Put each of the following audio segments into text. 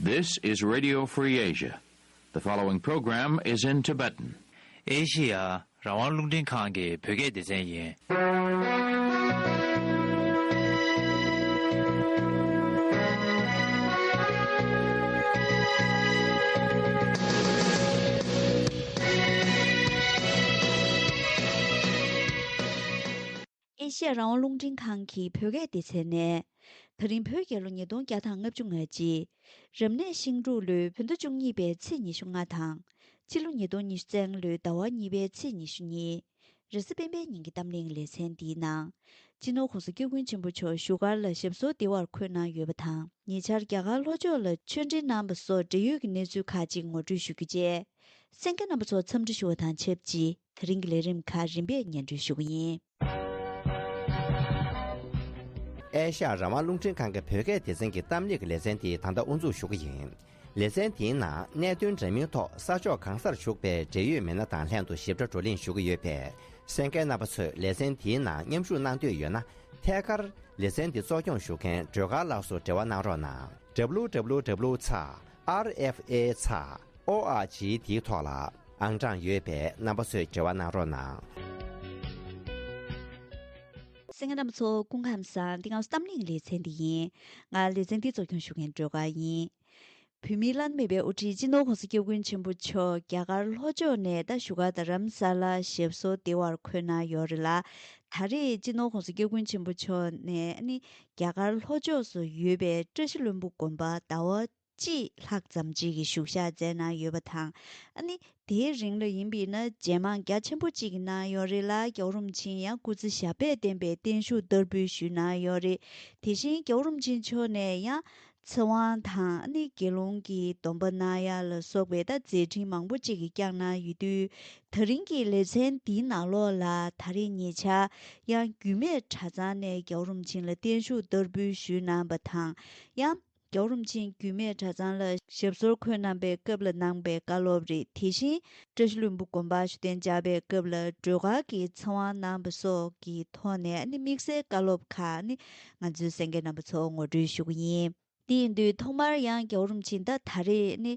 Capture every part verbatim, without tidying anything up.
This is Radio Free Asia. The following program is in Tibetan. ཨེ་ཤི་ཡ་རང་དབང་རླུང་འཕྲིན་ཁང་གི་བོད་སྐད་སྡེ་ཚན་ཡིན། ཨེ་ཤི་ཡ་རང་དབང་རླུང་འཕྲིན་ཁང་གི་བོད་སྐད་སྡེ་ཚན་ནས། ད་རིང་བོད་རྒྱལ་ལོ་ཉིས་སྟོང་བརྒྱ་དང་ལྔ་བཅུ་ང་གཅིག་རབ་གནས་ཤིང་འབྲུག་ལོའི་བོད་ཟླ་བཅུ་གཉིས་པའི་ཚེས་ཉི་ཤུ་ལྔ་དང་། སྤྱི་ལོ་ཉིས་སྟོང་ཉི་ཤུ་རྩ་ལྔ་ལོའི་ཟླ་བ་གཉིས་པའི་ཚེས་ཉི་ཤུ་གཉིས། རེས་གཟའ་སྤེན་པའི་ཉིན་གྱི་གཏམ་གླེང་ལེ་ཚན་འདིའི་ནང་། སྤྱི་ནོར་༸གོང་ས་༸སྐྱབས་མགོན་ཆེན་པོ་མཆོག་བཞུགས་སྒར་ལ་ཞབས་སོར་བདེ་བར་འཁོད་གནང་ཡོད་པ་དང་། ཉེ་ཆར་རྒྱ་གར་ལྷོ་ཕྱོགས་ལ་ཆོས་འབྲེལ་གནང་བ་སོགས་འབྲེལ་ཡོད་ཀྱི་གནས་ཚུལ་ཁག་ཅིག་ངོ་སྤྲོད་ཞུ་རྒྱུ་བཅས། གསན་མཁན་རྣམ་པ་ཚོ་འཚམས་འདྲི་ཞུ་བ་དང་ཆབས་ཅིག་ད་རིང་གི་ལས་རིམ་ཁག་རིམ་པས་སྙན་སྒྲོན་ཞུ་གི་ཡིན། ཨེ་ཤ་ཡ་རང་དབང་རླུང་འཕྲིན་ཁང་གི་བོད་སྐད་སྡེ་ཚན་གྱི་གཏམ་གླེང་གི་ལེ་ཚན་དེ་ད་ལྟ་དབུ་འཛུགས་ཞུ་གི་ཡིན། ལེ་ཚན་དེའི་ནང་གནད་དོན་འདྲ་མིན་ཐོག་ས་ཕྱོགས་གང་སར་བཞུགས་པའི་འབྲེལ་ཡོད་མི་སྣ་དང་ལྷན་དུ་ཞིབ་ཕྲ་བགྲོ་གླེང་ཞུ་གི་ཡོད་པས། གསན་མཁན་རྣམ་པ་ཚོས་ལེ་ཚན་དེའི་ནང་མཉམ་ཞུགས་གནང་འདོད་ཡོད་ན། ཐད་ཀར་ལེ་ཚན་འདི་གཙོ་སྐྱོང་ཞུ་མཁན་སྒྲོལ་དཀར་ལགས་སུ་འབྲེལ་བ་གནང་རོགས་གནང་། W W W ཚེག་R F A ཚེག O R G དེའི་ཐོག་ལ་ཨང་གྲངས་ཡོད་པས་རྣམ་པ་ཚོས་འབྲེལ་བ་གནང་རོགས་གནང་། གསན་མཁན་རྣམ་པ་ཚོ་སྐུ་ཁམས་བཟང་། འདི་སྒང་གཏམ་གླེང་ལེ་ཚན་འདི་ཡིན། ང་ལེ་ཚན་འདི་གཙོ་སྐྱོང་ཞུ་མཁན་སྒྲོལ་དཀར་ཡིན། བོད་མིའི་བླ་ན་མེད་པའི་དབུ་ཁྲིད་སྤྱི་ནོར་༸གོང་ས་༸སྐྱབས་མགོན་ཆེན་པོ་མཆོག་རྒྱ་གར་ལྷོ་ཕྱོགས་ནས་ད་བཞུགས་སྒར་རྡ་རམ་ས་ལར་ཞབས་སོར་བདེ་བར་འཁོད་གནང་ཡོད་རེད་ལ། ད་རེས་སྤྱི་ནོར་༸གོང་ས་༸སྐྱབས་མགོན་ཆེན་པོ་མཆོག་ནས་ཨ་ནི་རྒྱ་གར་ལྷོ་ཕྱོགས་སུ་ཡོད་པའི་བཀྲ་ཤིས་ལྷུན་པོ་དགོན་པར་ཟླ་བ་གཅིག་ལྷག་ཙམ་ཅིག་གི་བཞུགས་ཞག་བསྩལ་གནང་ཡོད་པ་དང་། ཨ་ནི་དེའི་རིང་ལ་ཡིན་པས་ན་རྗེས་མང་རྒྱ་ཆེན་པོ་ཅིག་གནང་ཡོད་རེད་ལ། རྒྱལ་བ་རིན་པོ་ཆེས་ཡང་སྐུ་ཚེ་ཞབས་པད་བརྟན་པའི་བརྟན་བཞུགས་བསྟར་འབུལ་ཞུས་གནང་ཡོད་རེད། དེ་བཞིན་རྒྱལ་བ་རིན་པོ་ཆེ་མཆོག་ནས་ཡང་ཚེ་དབང་དང་ཨ་ནི་དགེ་སློང་གི་སྡོམ་པ་གནང་ཡ་ལ་སོགས་པའི་ད་མཛད་འཕྲིན་མང་པོ་ཅིག་གི་བསྐྱངས་གནང་ཡོད་དུས། ད་རིང་གི་ལེ་ཚན་འདིའི་ནང་ལོགས་ལ་ད་རེས་ཉེ་ཆར་ཡང་རྒྱུད་སྨད་གྲྭ་ཚང་ནས་རྒྱལ་བ་རིན་པོ་ཆེ་ལ་བརྟན་བཞུགས་བསྟར་འབུལ་ཞུས་གནང་བ་དང་། ཡང་རྒྱལ་བ་རིན་པོ་ཆེ་རྒྱུད་སྨད་གྲྭ་ཚང་ལ་ཞབས་སོར་འཁོད་གནང་པའི་སྐབས་ལ་གནང་པའི་བཀའ་སློབ་རེད། དེ་བཞིན་བཀྲ་ཤིས་ལྷུན་པོ་དགོན་པར་བཞུགས་གདན་འཇགས་པའི་སྐབས་ལ་སྒྲོལ་དཀར་གྱི་ཚེ་དབང་གནང་བ་སོགས་ཀྱི་ཐོག་ནས་ཨ་ནི་དམིགས་བསལ་བཀའ་སློབ་ཁག་ཨ་ནི་ང་ཚོའི་གསན་མཁན་རྣམ་པ་ཚོར་ངོ་སྤྲོད་ཞུ་གི་ཡིན། དེ་ཡིན་དུས་ཐོག་མར་ཡང་རྒྱལ་བ་རིན་པོ་ཆེ་ད་ད་རེས་ཨ་ནི་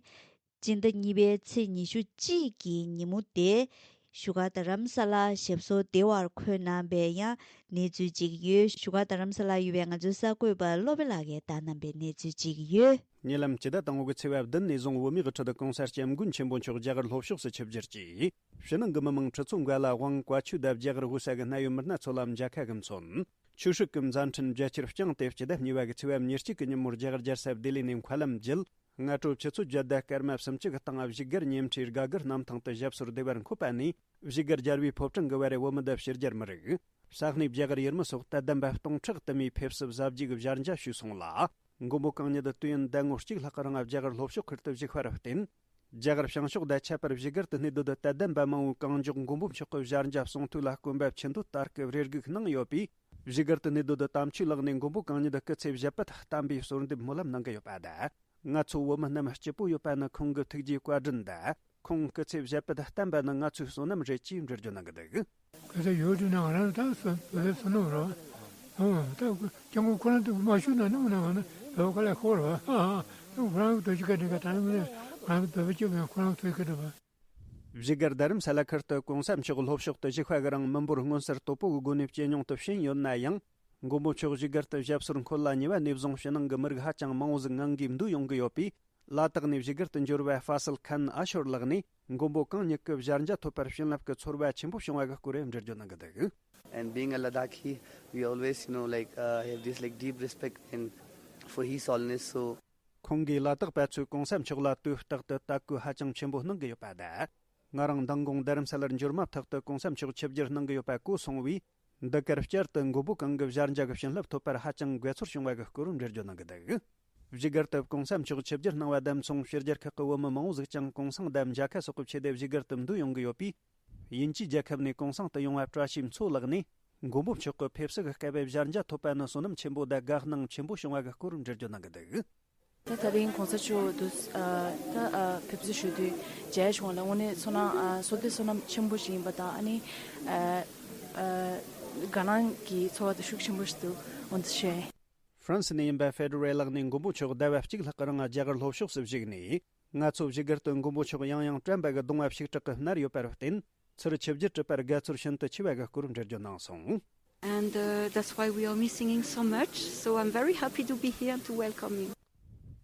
སྤྱི་ཟླ་གཉིས་པའི་ཚེས་ཉི་ཤུ་གཅིག་གི་ཉིན་མོ་དེ་བཞུགས་སྒར་རྡ་རམ་ས་ལར་ཞབས་སོར་བདེ་བར་འཁོད་གནང་པའི་ཡང་གནས་ཚུལ་ཅིག་ཡོད། བཞུགས་སྒར་རྡ་རམ་ས་ལར་ཡོད་པའི་ང་ཚོའི་གསར་འགོད་པ་བློ་བྷེ་ལགས་ཀྱིས་བཏང་གནང་པའི་གནས་ཚུལ་ཅིག་ཡོད། ཉེ་ལམ་སྤྱི་ཟླ་དང་པོ་གི་ཚེས་པ་བདུན་ནས་བཟུང་བོད་མིའི་དབུ་ཁྲིད་༸གོང་ས་༸སྐྱབས་མགོན་ཆེན་པོ་མཆོག་རྒྱ་གར་ལྷོ་ཕྱོགས་སུ་ཆིབས་བསྒྱུར་གྱིས། ཕྱི་ནང་གི་མི་མང་ཁྲི་ཚོ་འགའ་ལ་དབང་བཀའ་ཆོས་དང་རྒྱ་གར་དབུས་ས་གི་གནད་ཡོད་མི་སྣ་ཚོ་ལ་མཇལ་ཁ་གི་མཚོན། ཆོས་སྲིད་ཀྱི་མཛའ་འཕྲིན་རྒྱ་ཆེར་བསྐྱངས་ཏེ། སྤྱི་ཟླ་གཉིས་པ་གི་ཚེས་པ་ཉེར་གཅིག་གི་ཉིན་མོར་རྒྱ་གར་རྒྱལ་ས་ལྡི་ལི་ནས་མཁའ་ལམ་བརྒྱུད། སྔ་དྲོ་ཆུ་ཚོད་བརྒྱད་དང་སྐར་མ་སུམ་ཅུ་གི་སྟེང་བཞུགས་སྒར་ཉེ་འཁྲིས་དགའ་དགའ་གནམ་ཐང་དུ་ཞབས་སོར་བདེ་བར་འཁོད་པ་ནས། བཞུགས་སྒར་རྒྱལ་བའི་ཕོ་བྲང་གི་བར་བོད་མི་དང་ཕྱི་རྒྱལ་མི་རིགས། ས་གནས་རྒྱ་གར་ཡུལ་མི་སོགས་དད་ལྡན་པ་སྟོང་ཕྲག་དུ་མས་ཕེབས་བསུ་གཟབ་རྒྱས་ཀྱི་བཞག་འཇགས་ཞུས་སོང་ལ། མགོན་པོ་གང་ཉིད་དུས་ཡུན་ཟླ་ངོ་གཅིག་ལྷག་གི་རིང་རྒྱ་གར་ལྷོ་ཕྱོགས་ཁུལ་དུ་བཞུགས་པར་བརྟེན། རྒྱ་གར་བྱང་ཕྱོགས་དང་ཁྱད་པར་བཞུགས་སྒར་དུ་གནས་སྡོད་དད་ལྡན་པ་མང་བོས་གང་མགྱོགས་མགོན་པོ་མཆོག་གི་བཞག་འཇགས་གསུང་ཐོས་ལ་སྐོམ་པ་ཆུ་འདོད་ལྟར་གྱི་རེ་སྒུག་གནང་ཡོད་པས། བཞུགས་སྒར་དུ་གནས་སྡོད་དུ་དམ་ཆོས་ལགས་ནས་མགོན་པོ་གང་ཉིད་སྐུ་ཚེ་ཞབས་པད་བརྟན་པའི་གསོལ་འདེབས་སྨོན་ལམ་གནང་གི་ཡོད་པ་དང་། ང་ཚོ་བོད་མི་རྣམས་སྐྱིད་པོ་ཡོད་པ་ནི་ཁོང་གི་ཐུགས་རྗེའི་བཀའ་དྲིན་དང་། ཁོང་སྐུ་ཚེ་ཞབས་པད་བརྟན་པ་ནི་ང་ཚོའི་བསོད་ནམས་རེད་ཅེས་འགྲེལ་བརྗོད་གནང་གི་འདུག། སྐད་ཆ་ཡོད་དུས་ན་ང་རང་ད་བོད་པའི་བསོད་ནམས་རེད། ཨང་ད་སྐྱབས་མགོན་ཁོ་རང་དུ་མ་བཞུགས་ན་ནམ་ན་ང་ནི་བོད་པ་དཀའ་ལས་ཁག་པོ་རེད་པ། ཨང་ཨང་ད་ཁོ་རང་གི་ཐུགས་རྗེ་བཀའ་དྲིན་ག་ད་ནི་ང་རང་གི་བོད་པ་སྐྱིད་པོ་ཡང་ཁོ་རང་ཐུགས་རྗེ་བཀའ་དྲིན་པ། བཞུགས་སྒར་རྡ་རམ་ས་ལ་ཁུལ་དུ་གོང་ས་མཆོག་ལྷོ་ཕྱོགས་དུ་བཞུགས་པ་གི་རིང་མི་འབོར་མངོན་གསལ་དོད་པོ་གི་སྒོ་ནས་ཇེ་ཉུང་དུ་ཕྱིན་ཡོད་ན་ཡང་། མགོན་པོ་མཆོག་བཞུགས་སྒར་དུ་ཞབས་སོར་འཁོད་ལ་ཉེ་བ་ནས་བཟུང་ཕྱི་ནང་གི་མི་རིགས་ཧ་ཅང་མང་བོ་ཟིག་ངང་གིས་འདུས་ཡོང་གི་ཡོད་པས། ལ་དྭགས་ནས་བཞུགས་སྒར་དུ་འབྱོར་བ་ཧྥ་སལ་ཁན་ཨ་ཤོར་ལགས་ནས་མགོན་པོ་གང་ཉིད་ཀྱི་བཞག་འཇགས་ཐོབ་པར་བྱིན་རླབས་ཀྱི་ཚོར་བ་ཆེན་པོ་བྱུང་བ་གི་སྐོར་འགྲེལ་བརྗོད་གནང་གི་འདུག། And being a Ladakhi, we always, you know, like, uh, have this, like, deep respect and for His Holiness. So, ཁོང་གིས་ལ་དྭགས་པ་ཚོས་གོང་ས་མཆོག་ལ་དུས་རྟག་ཏུ་དད་གུས་ཧ་ཅང་ཆེན་པོ་གནང་གི་ཡོད་པ་དང་། ང་རང་མདང་དགོང་རྡ་རམ་ས་ལར་འབྱོར་མ་ཐག་ཏུ་གོང་ས་མཆོག་ཆིབས་བསྒྱུར་གནང་གི་ཡོད་པ་གོ་སོང་བས། འདི་གར་བསྐྱར་དུ་མགོན་པོ་གང་གི་བཞག་འཇགས་ཀྱི་བྱིན་རླབས་ཐོབ་པར་ཧ་ཅང་དགའ་ཚོར་བྱུང་བ་གི་སྐོར་འགྲེལ་བརྗོད་གནང་གི་འདུག། བཞུགས་སྒར་དུ་གོང་ས་མཆོག་ཆིབས་བསྒྱུར་གནང་བ་དང་མཚུངས། ཕྱི་རྒྱལ་ཁག་གི་བོད་མི་མང་བོ་ཟིག་ཀྱང་གུང་སེང་དང་མཇལ་ཁ་སོགས་ཀྱི་ཆེད་དུ་བཞུགས་སྒར་དུ་འདུས་ཡོང་གི་ཡོད་པས། དབྱིན་ཇིའི་རྒྱལ་ཁབ་ནས་གུང་སེང་དུ་ཡོང་བ་བཀྲ་ཤིས་མཚོ་ལགས་ནས། མགོན་པོ་མཆོག་གི་ཕེབས་བསུ་གི་སྐབས་བཞག་འཇགས་ཐོབ་པ་ནི་བསོད་ནམས་ཆེན་པོ་དང་དགའ་སྣང་ཆེན་པོ་བྱུང་བ་གི་སྐོར་འགྲེལ་བརྗོད་གནང་གི་འདུག། ད་ད་རིང་གོང་ས་མཆོག་འདུག་ཨ་ད་ཨ་ཕེབས་བསུ་ཞུ་དུས་མཇལ་བྱུང་བ་ལ་དངོས་གནས་བསོད་ནམས་ཨ་བསོད་བདེ་བསོད་ནམས་ཆེན་པོ་ཞིག་ཡིན་པ་དང་། ཨ་ནི་ཨ་ཨ་དགའ་སྣང་གི་ཚོར་བ་དེ་ཤུགས་ཆེན་པོ་ཞིག་འདུག། འོ་འདི་བཤད། ཧྥ་རན་སི་ནས་ཡིན་པ་ཧྥེ་ཌི་རེ་ལགས་ནས་མགོན་པོ་མཆོག་ཟླ་བ་གཅིག་ལྷག་གི་རིང་རྒྱ་གར་ལྷོ་ཕྱོགས་སུ་བཞུགས་ནས། ང་ཚོ་བཞུགས་སྒར་དུ་མགོན་པོ་མཆོག་ཡང་ཡང་བཀྲམ་པ་གི་གདུང་བ་ཕྱུག་དྲག་གི་ནར་ཡོད་པར་བརྟེན། ཚུར་ཆིབས་བསྒྱུར་གྲུབ་པར་དགའ་ཚོར་ཤིན་ཏུ་ཆེ་བ་གི་སྐོར་འགྲེལ་བརྗོད་གནང་སོང་། And uh, that's why we are missing him so much. So I'm very happy to be here and to welcome him.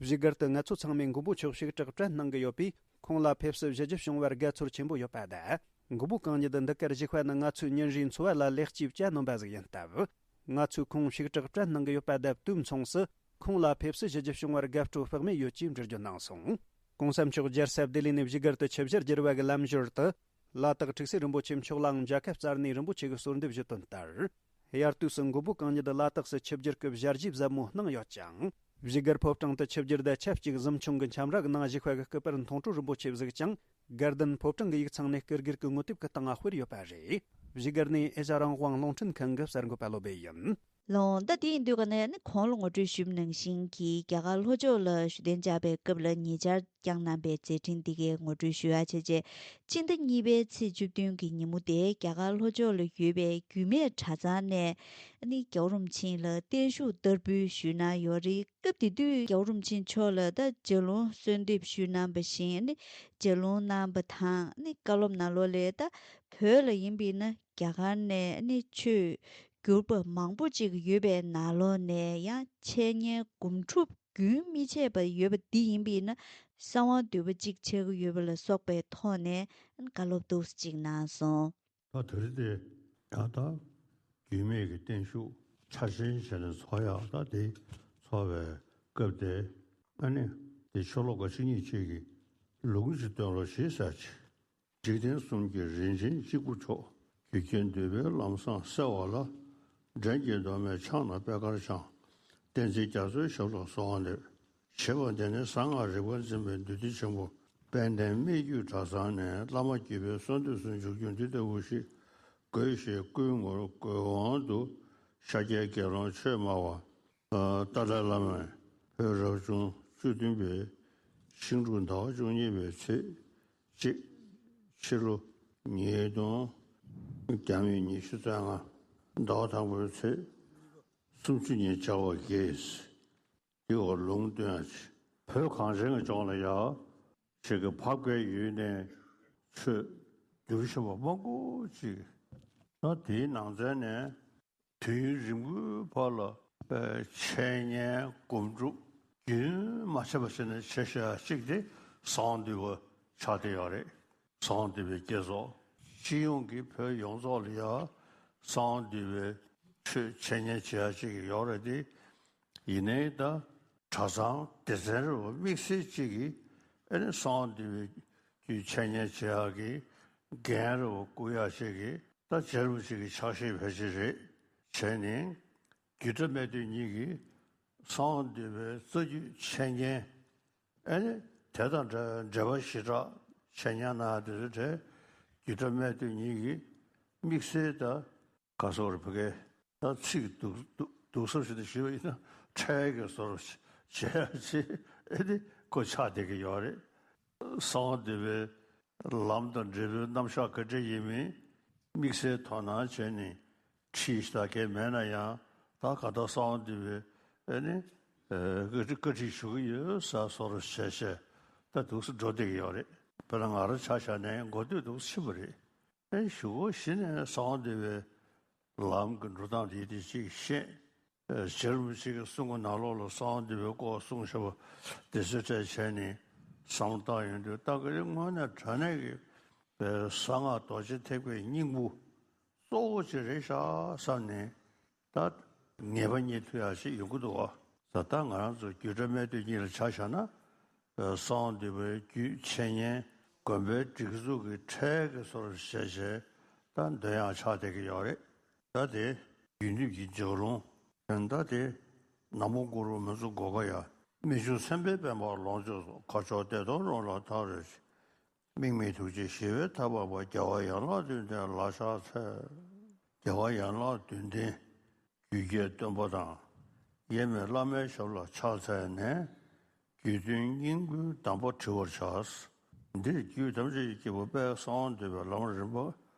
བཞུགས་སྒར་དུ་ང་ཚོ་ཚང་མས་མགོན་པོ་མཆོག་ཕྱུག་དྲག་བཀྲམ་གནང་གི་ཡོད་པས། ཁོང་ལ་ཕེབས་བསུ་ཞུ་རྒྱུ་བྱུང་བར་དགའ་ཚོར་ཆེན་པོ་ཡོད་པ་དང་། མགོན་པོ་གང་ཉིད་འདི་གར་བཞུགས་པ་ནི་ང་ཚོའི་ཉིན་རེའི་འཚོ་བ་ལ་ལེགས་སྐྱེས་བཅའ་གནང་པ་ཟིག་ཡིན་སྟབས། ང་ཚོས་ཁོང་ཕྱུག་དྲག་བཀྲམ་གནང་གི་ཡོད་པ་དང་དུས་མཚུངས་སུ། ཁོང་ལ་ཕེབས་བསུ་ཞུ་རྒྱུ་བྱུང་བར་དགའ་སྤྲོ་དཔག་མེད་ཡོད་ཅེས་འགྲེལ་བརྗོད་གནང་སོང་། གོང་ས་མཆོག་རྒྱལ་ས་ལྡི་ལི་ནས་བཞུགས་སྒར་དུ་ཆིབས་ཞལ་བསྒྱུར་བ་གི་ལམ་ཞོར་དུ། ལ་དྭགས་ཁྲུག་སེ་རིན་པོ་ཆེ་མཆོག་ལའང་མཇལ་ཁ་བསྩལ་ནས་རིན་པོ་ཆེ་གི་གསོལ་འདེབས་ཞུས་དོན་ལྟར། དབྱར་དུས་སུ་མགོན་པོ་གང་ཉིད་ལ་དྭགས་སུ་ཆིབས་བསྒྱུར་སྐབས་ཞལ་བཞེས་ཟབ་མོ་གནང་ཡོད་ཅིང་། བཞུགས་སྒར་ཕོ་བྲང་དུ་ཆིབས་བསྒྱུར་དང་ཆབས་ཅིག་གཟིམ་ཆུང་གི་འཆམ་ར་གི་ནང་བཞུགས་པ་གི་སྐུ་པར་མཐོང་གྲོལ་རིན་པོ་ཆེ་བཞུགས་ཀྱང་། དགའ་ལྡན་ཕོ་བྲང་གི་ཡིག་ཚང་ནས་སྐུ་སྒེར་གྱི་ངོ་དེབ་ཀྱི་སྟེང་ང་སྤེལ་ཡོད་པ་རེད། བཞུགས་སྒར་ནས་ཨེ་ཤ་རང་དབང་རླུང་འཕྲིན་ཁང་གི་གསར་འགོད་པ་བློ་བྷེ་ཡིན། ལོང་ད་དེའི་མདུན་ག་ནས་ནི་གོང་ལ་ངོ་སྤྲོད་ཞུས་པ་ནང་བཞིན་གྱི་རྒྱ་གར་ལྷོ་ཕྱོགས་ལ་བཞུགས་གདན་འཇགས་པའི་སྐབས་ལ་ཉེ་ཆར་བསྐྱངས་གནང་པའི་མཛད་འཕྲིན་འདི་གའི་ངོ་སྤྲོད་ཞུ་ཡག་བྱས་རྗེས། སྤྱི་ཟླ་གཉིས་པའི་ཚེས་བཅུ་བདུན་གྱི་ཉིན་མོ་དེ་རྒྱ་གར་ལྷོ་ཕྱོགས་ལ་ཡོད་པའི་རྒྱུད་སྨད་གྲྭ་ཚང་ནས་ནི་རྒྱལ་བ་རིན་པོ་ཆེ་ལ་བརྟན་བཞུགས་བསྟར་འབུལ་ཞུས་གནང་ཡོད་རེད། སྐབས་དེ་དུས་རྒྱལ་བ་རིན་པོ་ཆེ་མཆོག་ལ་ད་རྗེ་ལུང་གསོལ་འདེབས་ཞུས་གནང་བ་བཞིན་ནི་རྗེ་ལུང་གནང་བ་དང་ནི་བཀའ་སློབ་ནང་ལོགས་ལས་ད་བོད་ལ་ཡིན་པས་ན་རྒྱ་གར་ནས་ནི་ཆོས་བསྒྱུར་པ་མང་པོ་ཅིག་ཡོད་པའི་ནང་ལོགས་ནས་ཡང་འཆད་ཉན་སྒོམ་སྒྲུབ་རྒྱུན་མི་ཆད་པ་ཡོད་པ་འདི་ཡིན་པས་ན་གསང་བ་འདུས་པ་གཅིག་ཆགས་ཀྱི་ཡོད་པ་ལ་སོགས་པའི་ཐོག་ནས་བཀའ་སློབ་ཏོག་ཙམ་ཅིག་གནང་སོང་། ད་དེ་རིང་དེ་ཡང་ད་རྒྱུད་སྨད་ཀྱི་བརྟན་བཞུགས་ཕྱག་ཆེན་བྱས་ནས་ཚོགས་ཡག་ད་དེ་ཚོགས་པའི་སྐབས་དེ་ཨ་ནི་དེ་ཤོ་ལོ་ཀ་བཅུ་གཉིས་ཅིག་གི་ལུང་ཅིག་སྟོན་རོགས་ཞེས་ཟེར་ཅིག་འཇིག་རྟེན་གསུམ་གྱི་རིན་ཆེན་གཅིག་པུ་མཆོག་རྒྱུད་ཀྱི་འདུས་པའི་ལམ་བཟང་གསལ་བ་ལ། འགྲན་གྱི་མདོ་སྨད་ཕྱག་ན་པད་དཀར་འཆང་། བསྟན་འཛིན་རྒྱ་མཚོའི་ཞབས་ལ་གསོལ་བ་འདེབས། ཞེས་པ་འདི་ནི་གསང་སྔགས་རིག་པ་འཛིན་པའི་འདུས་སྡེ་ཆེན་པོ་དཔལ་ལྡན་སྨད་རྒྱུད་གྲྭ་ཚང་ནས་བླ་མ་བརྒྱུད་པའི་གསོལ་འདེབས་སུ་འཇུག་རྒྱུ་འདི་ལྟ་བུ་ཞིག་དགོས་ཞེས་བསྐུལ་ངོར་དགོས་དབང་དུ་ཤཱཀྱའི་དགེ་སློང་ཆོས་སྨྲ་བ་ཏཱ་ལའི་བླ་མས་བོད་རབ་བྱུང་བཅུ་བདུན་པའི་ཤིང་འབྲུག་ཟླ་བ་བཅུ་གཉིས་པའི་ཚེས་གཅིག་ཕྱི་ལོ་ཉིས་སྟོང་བརྒྱ་མེད་ཉི་ཤུ་རྩ་ལྔ་ཟླ་བ་དང་པོའི་ཚེས་སུམ་ཅུ་ཉིན་བྱ་བ་དགེས། འདི་བ་ལུང་སྟོན་ཡ་ཆེ། བོད་གངས་ཅན་གྱི་ལྗོངས་ལ་ཡ་ཆེ་གི་བབ་དཀའི་ཡུལ་ནས་ཆོས་བསྒྱུར་བཞིན་པ་མང་པོ་ཅིག་ད་དེའི་ནང་ཚན་ནས་དུས་ཡུན་རིང་པོའི་བར་ལ་འཆད་ཉན་སྒོམ་སྒྲུབ་རྒྱུན་མ་ཆད་པ་བྱས་ནས་བྱས་བཞག་ཅིག་དེ་གསང་བ་འདུས་པ་ཆགས་བསྡད་ཡོད་རེད། གསང་བ་འདུས་པའི་བསྐྱེད་རྫོགས་སྤྱི་ཡོངས་ཀྱི་བོད་ཡོངས་རྫོགས་ལ་ཡ་གསང་བ་འདུས་པའི་ཆོས་འཆད་ཉན་བྱེད་ཡ་ཅིག་ཡོད་རེད་དེ། ཡིན་ནའི་ད་གྲྭ་ཚང་སྡེ་ཚན་རེ་བ་དམིགས་བསལ་གཅིག་གིས་ཨེ་ནི་གསང་བ་འདུས་པའི་རྒྱུད་འཆད་ཉན་བྱེད་ཡག་གི་འགན་རེ་བ་བསྐུར་ཡག་ཅིག་གིས་ད་རྗེ་རིན་པོ་ཆེ་གི་ཕྱག་བཞེས་ཕལ་ཆེར་རེད། བྱས་ནས་རྒྱུད་གྲྭ་སྨད་སྟོད་གཉིས་ཀྱིས་གསང་བ་འདུས་པའི་རྩ་རྒྱུད་འཆད་ཉན་ཨེ་ནི་དེ་དང་འབྲེལ་འབྲེལ་བ་ཞེ་དྲག་འཆད་ཉན་གནང་ཡག་དེ་ཚོའི་གྲས་རྒྱུད་གྲྭ་སྨད་སྟོད་གཉིས་ཀྱིས་དམིགས་བསལ་ད། ག་སོགས་རེ་བོད་སྐད་ད་ཚིག་སྡུག་སྡུག་སྡུག་སོགས་ཞིག་ཏུ་ཞུས་པ་ཡིན་ན་འཕྲལ་གྱི་སོར་བྱས་ཅི་ཨེ་དེ་ཁོ་ཆགས་བསྡད་ཀྱི་ཡོད་རེད། གསང་བ་འདུས་པའི་ལམ་དང་འབྲས་བུའི་རྣམ་གཞག་ག་འདྲ་ཡིན་མིན་དམིགས་བསལ་དོ་སྣང་བྱས་ནས་ཁྲིད་ཞིག་ད་གས་མེད་ན་ཡང་ད་ག་ད་གསང་བ་འདུས་པའི་ཨེ་ནི་བཀའ་ཁྲིད་བཀའ་ཁྲིད་ཞུ་གི་ཡོད་ས་སོར་བྱས་བྱས་ད་འདུག་སེ་འགྲོ་བསྡད་ཀྱི་ཡོད་རེད། དཔེར་ན་ང་རང་ཆ་བཞག་ནས་འགོ་སྟོད་འདུག་སེ་ཕྱིན་པ་རེད། ཨེ་གཞུག་གུ་གཞི་ནས་གསང་བ་འདུས་པའི་ལམ་གྱི་འགྲོ་སྟངས་དེ་དེ་ཅིག་ཤེས། རྗེ་རིན་པོ་ཆེ་གི་གསུང་གི་ནང་ལོགས་ལ་གསང་བ་འདུས་པའི་སྐོར་གསུངས་བཞག་པ་དེ་ཚོའི་གྲས་བྱས་ནས་བསམ་བློ་བཏང་ཡོང་དུས་ད་ག་རེ་དངོས་གནས་དྲང་གནས་ཀྱི་གསང་སྔགས་རྡོ་རྗེ་ཐེག་པའི་སྙིང་པོ་གཙོ་བོ་ཅིག་རེད་ཤག་བསམ་ནས། ད་ངེས་པ་རྙེད་ཐུབ་ཡག་ཞིག་ཡོང་གི་འདུག་བ། ད་ལྟ་ང་རང་ཚོ་རྒྱུད་གྲྭ་སྨད་སྟོད་གཉིས་ལ་ཆ་བཞག་ན། གསང་བ་འདུས་པའི་རྒྱུད་འཆད་ཉན་དགོན་པའི་སྒྲིག་འཛུགས་ཀྱི་ཁྲལ་གྱི་སོར་བྱས་བྱས་ད་འདོན་ཡག་ཆགས་བསྡད་ཀྱི་ཡོད་རེད། ད་དེ་རྒྱུད་འདེབས་ཀྱི་ལྗགས་ལུང་ད་དེ་ནག་མོ་གུ་རུ་མི་ཚོགས་སྒོ་ཁ་ཡ་རྨད་བྱུང་མཚན་དཔེའི་པད་མ་ལོངས་སྤྱོད་སོགས་ཁ་ཕྱོགས་བདེ་སྟོང་རོལ་ལ་ཐག་རོལ་ཞིང་། དམིགས་མེད་ཐུགས་རྗེ་ཞི་བའི་ཐབས་འཕགས་པ། རྒྱལ་བ་ཡན་ལག་བདུན་ལྡན་ལ་ཕྱག་འཚལ། རྒྱལ་བ་ཡན་ལག་བདུན་ལྡན་རྒྱུད་ཀྱི་སྟོན་པ་དང་། དབྱེར་མེད་བླ་མའི་ཞབས་ལ་ཕྱག་འཚལ་ནས། རྒྱུད་དོན་སྙིང་པོའི་གདམས་པ་དྲི་བར་བྱ། འདིར་རྒྱུད་ཐམས་ཅད་ཀྱི་སྐྱེས་བུ་དཔལ་གསང་བ་འདུས་པའི་ལམ་རིམ་པ་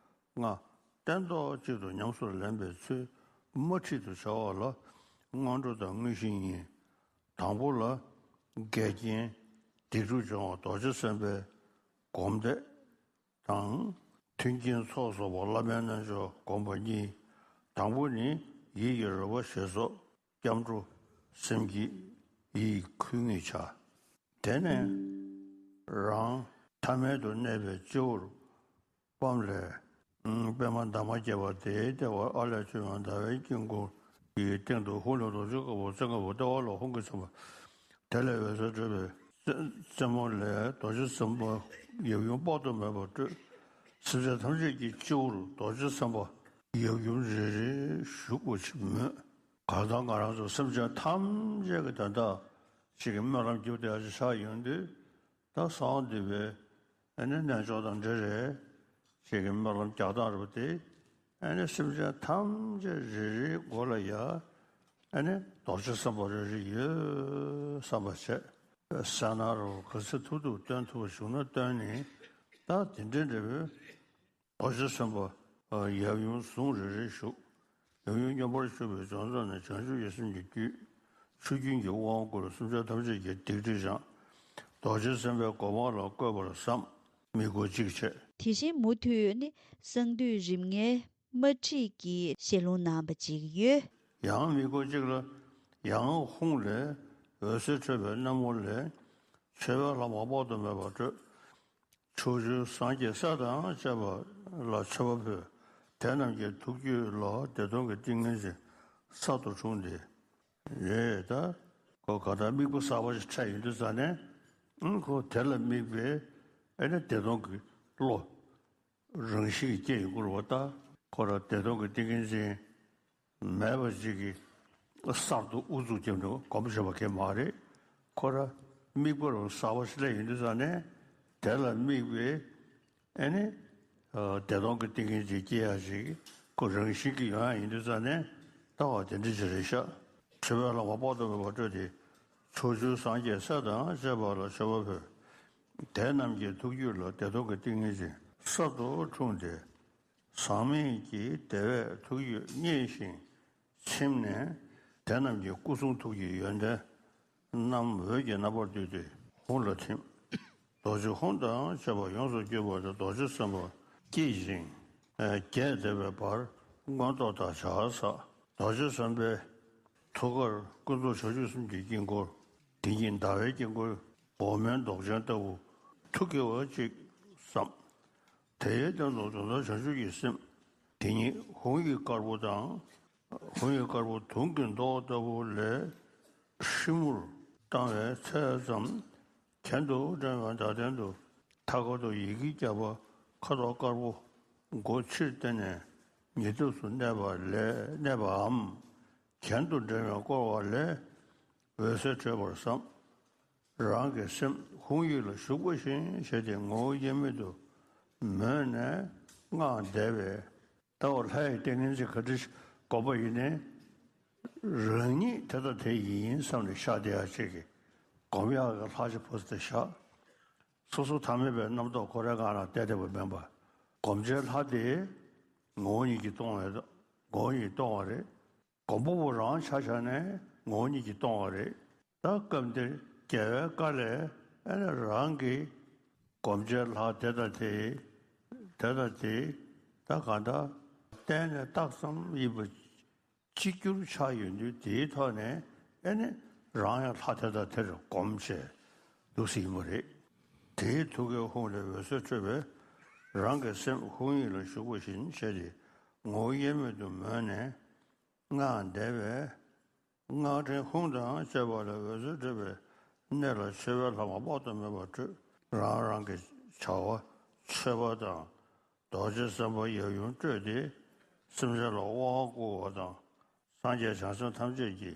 ལྔ་སྟན་ཐོག་གཅིག་ཏུ་ཉམས་སུ་ལེན་པའི་ཚུལ་མ་ཁྲིད་དུ་བྱ་བ་ལ་ སྔོན་འགྲོ་དང་དངོས་གཞི་གཉིས། དང་པོ་ལ་འགལ་རྐྱེན་སྡིག་སྒྲིབ་སྦྱོང་བ་རྡོ་རྗེ་སེམས་དཔའི་སྒོམ་བཟླས་དང་། མཐུན་རྐྱེན་ཚོགས་གསོག་པ་བླ་མའི་རྣལ་འབྱོར་སྒོམ་པ་གཉིས། དང་པོ་ནི་ཡིད་ཀྱི་རོལ་པ་ཞེས་སོགས་སྐྱབས་འགྲོ་སེམས་བསྐྱེད་ཡིད་ཁུལ་ངེས་བྱ། དེ་ནས་རང་ཐ་མལ་དུ་གནས་པའི་སྤྱི་བོར་པའམ་ལས། པདྨ་འདབ་མ་བརྒྱད་པ་དེའི་ལྟེ་བར་ཨ་ལས་བྱུང་བའི་ཟླ་བའི་དཀྱིལ་འཁོར་གྱི་སྟེང་དུ་ཧཱུྃ་ལས་རྡོ་རྗེ་དཀར་པོ་ཙོང་ཁ་པོ་ལྟེ་བ་ལ་ཧཱུྃ་གིས་མཚན་པ། དེ་ལས་འོད་ཟེར་འཕྲོས་པའི་རྩེ་རྩེ་མོ་ལས་རྡོ་རྗེ་སེམས་དཔའ་ཡབ་ཡུམ་དཔག་ཏུ་མེད་པ་སྤྲོས། སེམས་ཅན་ཐམས་ཅད་ཀྱི་སྤྱི་བོར་རྡོ་རྗེ་སེམས་དཔའ་ཡབ་ཡུམ་རེ་རེ་བཞུགས་པ་ཞིག་མོས། གང་ལྟར་ང་རང་ཚོ་སེམས་ཅན་ཐམས་ཅད་ཀྱི་དོན་དག་ཅིག་གི་སྨོན་ལམ་རྒྱུ་དེ་ཡང་ཆགས་ཡོང་དུས། ད་གསང་བ་འདུས་པའི་ཨ་ནི་རྣལ་འབྱོར་དང་འདྲ་རེད། ཅིག་གི་སྨོན་ལམ་རྒྱག་སྟངས་རེད་པ་དེ། ཨ་ནི་སེམས་ཅན་ཐམས་ཅད་རེ་རེའི་མགོ་ལ་ཡ། ཨ་ནི་རྡོ་རྗེ་སེམས་དཔའ་རེ་རེ་ཡོད་བསམ་པ་བྱས། གསལ་སྣང་རུ་ག་ཚོད་ཐུབ་ཐུབ་སྟོན་ཐུབ་པ་བྱུང་ན་སྟོན་ནས། ད་དེ་འདྲའི་འབྲས་བུ། རྡོ་རྗེ་སེམས་དཔའ་ཡབ་ཡུམ་ཟུང་རེ་རེ་བཞུགས། ཡབ་ཡུམ་མཉམ་པར་བཞུགས་པའི་ལྗོན་ཚབ་ནས་བྱང་ཆུབ་ཀྱི་སེམས་ཀྱི་རྒྱུད། ཆུ་རྒྱུན་གྱི་དབང་བསྐུར་སེམས་ཅན་ཐམས་ཅད་ཀྱི་སྡིག་སྒྲིབ་སྦྱངས། རྡོ་རྗེ་སེམས་དཔའི་སྒོ་མང་ལ་བཀོད་པར་བསམ། དམིགས་སྐོར་གཅིག་བྱས། དེ་བཞིན་མུ་མཐུད་ནི་གསང་འདུས་རིམ་ལྔའི་དམར་ཁྲིད་ཀྱི་ཞལ་ལུང་གནང་བ་ཅིག་ཡོད། ཡང་དམིགས་སྐོར་གཅིག་ལ། ཡང་ཧཱུྃ་ལས་འོད་ཟེར་འཕྲོས་པའི་སྣེ་མོ་ལས། མཆོད་པའི་ལྷ་མོ་དཔག་ཏུ་མེད་པ་སྤྲོས། ཕྱོགས་བཅུའི་སངས་རྒྱས་སྲས་དང་བཅས་པ་ལ་མཆོད་པ་ཕུལ། དེ་རྣམས་ཀྱི་ཐུགས་རྒྱུད་ལ་བདེ་སྟོང་གི་ཏིང་ངེ་འཛིན་གསར་དུ་འཁྲུངས་ཏེ། རེད་ད། ཁོ་ག་ད་དམིགས་པ་གསར་པ་ཞིག་འཕྲད་ཡོང་དུས་ཙ་ནས། ཨང་ཁོ་དེ་ལ་དམིགས་པའི་ཨེ་ནི་བདེ་སྟོང་གི་བློ། རང་བཞིན་གྱིས་སྐྱེ་ཡོང་གི་རེད་པ། ད་ཁོ་རང་བདེ་སྟོང་གི་ཏིང་ངེ་འཛིན་མེད་པ་ཅིག་གི་གསར་དུ་ཨུ་ཚུགས་བརྒྱབ་ནས་སྒོམ་བྱེད་པ་གང་མ་རེད། ཁོ་རང་དམིགས་པ་རང་གསར་པ་ཞིག་སླེབས་ཡོང་དུས་ཙ་ནས། དེ་ལ་དམིགས་པའི་ཨེ་ནི་བདེ་སྟོང་གི་ཏིང་ངེ་འཛིན་སྐྱེ་ཡག་ཅིག་ཁོ་རང་བཞིན་གྱིས་ཡོང་ཡག་ཡིན་དུས་ཙ་ནས། ལྟ་བ་དེ་འདྲ་ཅིག་རེད་ཤག་མཆོད་པའི་ལྷ་མོ་དཔག་ཏུ་མེད་པ་སྤྲོས་ཏེ། ཕྱོགས་བཅུའི་སངས་རྒྱས་སྲས་དང་བཅས་པ་ལ་མཆོད་པ་ཕུལ། དེ་རྣམས་ཀྱི་ཐུགས་རྒྱུད་ལ་བདེ་སྟོང་གི་ཏིང་ངེ་འཛིན་གསར་དུ་འཁྲུངས་ཏེ། ཟག་མེད་ཀྱི་བདེ་བས་ཐུགས་རྒྱུད་མཉེས་ཤིང་ཚིམ་ནས། དེ་རྣམས་ཀྱི་སྐུ་གསུང་ཐུགས་ཀྱི་ཡོན་ཏན་རྣམས་འོད་ཀྱི་རྣམ་པར་བསྡུས་ཏེ་ཧཱུྃ་ལ་ཐིམ། རྡོ་རྗེ་ཧཱུྃ་དང་བཅས་པ་ཡོངས་སུ་གྱུར་པ་ལས་རྡོ་རྗེ་སེམས་དཔའ་བསྐྱེད་ཅིང་། རྒྱས་འདེབས་པའི་བར་མངོན་རྟོགས་དང་བྱ་བ་བསགས། རྡོ་རྗེ་སེམས་དཔའི་ཐུགས་ཀར་ཀུན་རྫོབ་བྱང་ཆུབ་སེམས་ཀྱི་དཀྱིལ་འཁོར། དེ་ཉིད་ཟླ་བའི་དཀྱིལ་འཁོར་འོག་མིན་མདོག་ཅན་ལྟ་བུ་ཐུགས་དགྱེས་པ་གཅིག་བསམ། དེའི་སྟེང་དུ་དོན་དམ་བྱང་ཆུབ་ཀྱི་སེམས་དེ་ཉིད་ཧཱུྃ་ཡིག་དཀར་པོ་དང་། ཧཱུྃ་ཡིག་དཀར་པོ་དུང་གི་མདོག་ལྟ་བུ་ལས་ཧྲིལ་མོར་བཏང་བའི་ཚད་ཙམ་གྱེན་དུ་འདྲེན་པའི་མདའ་སྟེང་དུ་མཐའ་སྐོར་དུ་ཡི་གེ་བརྒྱ་པ་ཁ་དོག་དཀར་པོ་སྒོ་ཕྱིར་བསྟན་ནས་ཉེ་དུས་སུ་གནས་པ་ལས་གནས་པའམ། གྱེན་དུ་འདྲེན་པས་བསྐོར་བ་ལས་འོད་ཟེར་འཕྲོས་པར་བསམ། རང་གི་སེམས་ཧཱུྃ་ཡིག་ལ་ཞུགས་པ་བཞིན་བྱས་ཏེ་ངོ་བོ་དབྱེར་མེད་དུ་མོས་ནས་སྔགས་བཟླས་པས། ལྟ་བ་ལྷའི་ཏིང་ངེ་འཛིན་ག་འདྲ་ཞིག་སྒོམ་པ་ཡིན་ནའི། རང་ཉིད་དེ་དང་དེ་ཡིན་བསམ་ནས་ཤར་བསྡད་ཡག་ཅིག་གི་སྒོམ་ཡག་གི་ལྷ་ཞིག་ཕུལ་ཏེ་བཞག་སོ་སོ་ཐ་མལ་པའི་རྣམ་རྟོག་ཁོ་རའི་སྒང་ལ་བསྡད་བསྡད་པ་མིན་པར། སྒོམ་བྱའི་ལྷ་དེ་ངོ་བོ་ཉིད་ཀྱིས་སྟོང་བའི་ངོ་བོ་ཉིད་སྟོང་བ་རེད། སྒོམ་པ་པོ་རང་ཆ་བཞག་ནས་ངོ་བོ་ཉིད་ཀྱིས་སྟོང་བ་རེད། ད་སྐབས་འདིར་རྒྱལ་བའི་བཀའ་ལས་ཨ་ནི་རང་གི་སྒོམ་བྱའི་ལྷ་དེ་དང་དེ། དེ་དང་དེ། ད་གང་ལྟར་བརྟེན་ནས་རྟགས་ཙམ་ཡིན་པ་གཅིག་གྱུར་ཆགས་ཡོང་དུས་དེའི་ཐོག་ནས་ཨ་ནི་རང་ཡང་ལྷ་དེ་དང་དེར་སྒོམ་བྱས་འདུག་སྲིད་ཡིན་པ་རེད། དེའི་ཐུགས་ཀའི་ཧཱུྃ་ལས་འོད་ཟེར་འཕྲོས་པས་རང་གི་སེམས་ཧཱུྃ་ཡིག་ལ་ཞུགས་པ་བཞིན་བྱས་ཏེ་ངོ་བོ་དབྱེར་མེད་དུ་མོས་ནས། སྔགས་བཟླས་པས། སྔགས་ཕྲེང་ཧཱུྃ་དང་བཅས་པ་ལས་འོད་ཟེར་འཕྲོས་པའི་སྣེ་ལ་མཆོད་པའི་ལྷ་མོ་དཔག་ཏུ་མེད་པ་སྤྲོས། རང་རང་གི་བྱ་བ་མཆོད་པ་དང་རྡོ་རྗེ་སེམས་དཔའ་ཡབ་ཡུམ་སྤྲོས་ཏེ་སེམས་ཅན་ལ་དབང་བསྐུར་བ་དང་། སངས་རྒྱས་བྱང་སེམས་ཐམས་ཅད་ཀྱི་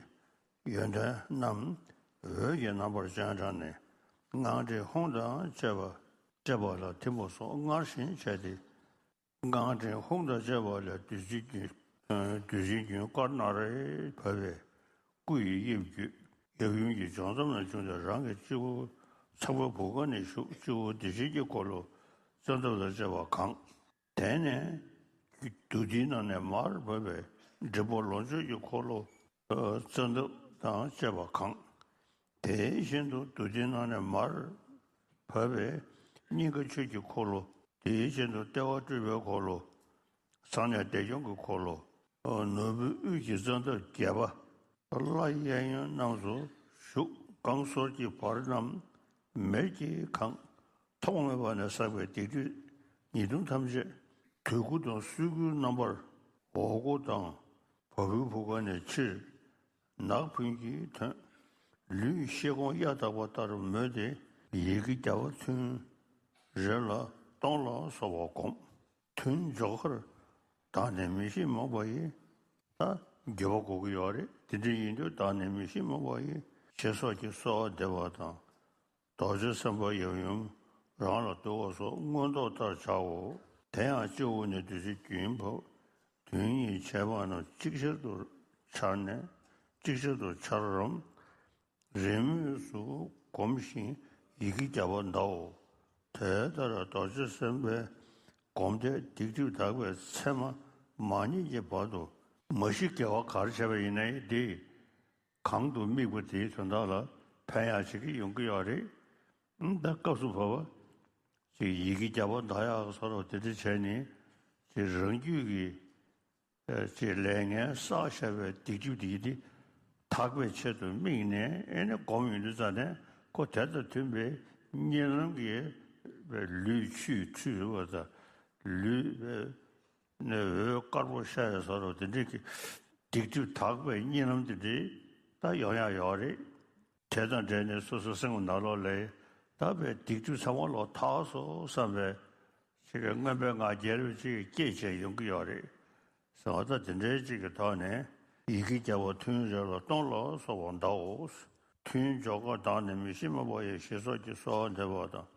ཡོན་ཏན་རྣམས་འོད་ཀྱི་རྣམ་པར་སྤྱན་དྲངས་ནས་སྔགས་ཕྲེང་ཧཱུྃ་དང་བཅས་པ་བཅས་པ་ལ་ཐིམ་པ་སོགས་སྔར་བཞིན་བྱས་ཏེ། སྔགས་ཕྲེང་ཧཱུྃ་དང་བཅས་པ་ལས་བདུད་རྩིའི་རྒྱུན། བདུད་རྩིའི་རྒྱུན་དཀར་ནག་རེ་བབས་པས་སྐུ་ཡི་དབྱིབས་བརྒྱུད། ཡབ་ཡུམ་གྱི་སྦྱོར་མཚམས་ལ་བྱུང་སྟེ་རང་གི་སྤྱི་བོ་ཚངས་པའི་བུ་ག་ནས་ཞུགས། སྤྱི་བོ་བདེ་ཆེན་གྱི་འཁོར་ལོ་ཙནྡྲ་དང་བཅས་པ་གང་། དེ་ནས་བདུད་སྡེའི་ནང་ནས་མར་བབས་པའི་འབྲས་བུ་ལོངས་སྤྱོད་ཀྱི་འཁོར་ལོ་ རྩ་འདབ་དང་བཅས་པ་གང་། དེ་བཞིན་དུ་རྡུལ་གྱི་ནང་ནས་མར་བབས་པའི་སྙིང་ག་ཆོས་ཀྱི་འཁོར་ལོ། དེ་བཞིན་དུ་ལྟེ་བ་སྤྲུལ་པའི་འཁོར་ལོ། གསང་གནས་བདེ་སྐྱོང་གི་འཁོར་ལོ། ནོར་བུའི་དབུས་ཀྱི་རྩ་འདབ་བརྒྱད་པ། ལྷ་གཡས་གཡོན་རྣམས་སུ་བཞུགས། རྐང་སོར་གྱི་བར་རྣམས་མེར་གྱིས་གང་། ཐོག་མེད་པ་ནས་བསགས་པའི་སྡིག་སྒྲིབ་ཉེས་ལྟུང་ཐམས་ཅད། དུས་ཀུན་དང་སོ་ཀུན་རྣམ་པར། འོག་སྒོ་དང་བ་སྤུའི་བུ་ག་ནས་ཕྱིར་ནག་ཕུང་གིས་ཐོན། ལུས་ཤེལ་གོང་གཡའ་དག་པ་ལྟར་མོས་ཏེ། ཡི་གེ་བརྒྱ་པ་ཐུན་རེ་ལ་སྟོང་ལ་སོགས་པ་བསྒོམ། ཐུན་འཇོག་ཁར་བདག་ནི་མི་ཤེས་རྨོངས་པ་ཡིས། ད་འགྱོད་པ་དགོས་ཀྱི་ཡོད་རེད། དེ་འདྲ་ཡིན་དུས་བདག་ནི་མི་ཤེས་རྨོངས་པ་ཡིས། ཞེས་སོགས་ཀྱིས་གསོལ་བ་འདེབས་པ་དང་། རྡོ་རྗེ་སེམས་དཔའ་ཡབ་ཡུམ་རང་ལ་བསྡུ་བ་སོགས་མངོན་རྟོགས་ལྟར་བྱའོ། དེ་ཡང་སྤྱི་བོ་ནས་བདུད་རྩི་རྒྱུན་བབས། དོན་གཉིས་བྱས་པ་རྣམས་ཅིག་ཅར་དུ་འཆར་ནས། ཅིག་ཅར་དུ་འཆར་རམ། རེས་མོས་སུ་བསྒོམ་ཞིང་ཡི་གེ་བརྒྱ་པ་བཟླའོ། དེ་ལྟར་རྡོ་རྗེ་སེམས་དཔའི་སྒོམ་བཟླས་སྡིག་སྒྲིབ་དག་པའི་མཚན་མ་མ་རྙེད་ཀྱི་བར་དུ་མ་ཤི་དགེ་བ་ག་རེ་བྱས་པ་ཡིན་ནའི་འདི། གང་དུ་དམིགས་པ་དེའི་དོན་དག་ལ་ཕན་ཡག་བྱེད་ཀྱི་ཡོང་གི་ཡོད་རེད། ཨ་ནི་ད་སྐབས་སུ་བབ་པ་ཅིག་ཡི་གེ་བརྒྱ་པ་བཟླ་ཡག་སོགས་དེ་འདྲ་བྱས་ནས་ཅིག་རང་རྒྱུད་ཀྱི་ཅིག་ལས་ངན་བསགས་བཞག་པའི་སྡིག་སྒྲིབ་དེ་དག་པའི་ཆེད་དུ་དམིགས་ནས་ཨ་ནི་སྒོམ་ཡོང་དུས་ཙ་ནས་ཁོ་དེ་དང་མཐུན་པའི་གཉིད་ལམ་གྱི་ལུས་ཆུས་ཁྲུས་བ་དང་ལུས་ནས་འོད་དཀར་པོ་ཤར་ཡ་སོགས་དེ་འདྲའི་གི་སྡིག་སྒྲིབ་དག་པའི་གཉིད་ལམ་དེ་འདྲའི་ད་ཡོང་ཡ་ཡོད་རེད། དེ་དང་འབྲེལ་ནས་སོ་སོའི་སེམས་ནང་ལོགས་ལ་དག་པའི་སྡིག་སྒྲིབ་ཚང་མ་ལོག་ཐག་སོང་བསམ་པའི་ཅིག་གི་མངོན་པའི་ངང་རྒྱལ་བའི་ཅིག་གི་སྐྱེས་བྱས་ཡོང་གི་ཡོད་རེད། ཟེར་བ་ད་དེ་འདྲའི་ཅིག་གི་ཐོག་ནས་ཡི་གེ་བརྒྱ་པ་ཐུན་རེ་ལ་སྟོང་ལ་སོགས་པ་བཟླའོ། ཐུན་འཇོག་སྐབས་བདག་ནི་མི་ཤེས་རྨོངས་པ་ཡིས། ཞེས་སོགས་ཀྱིས་གསོལ་བ་འདེབས་པ་དང་།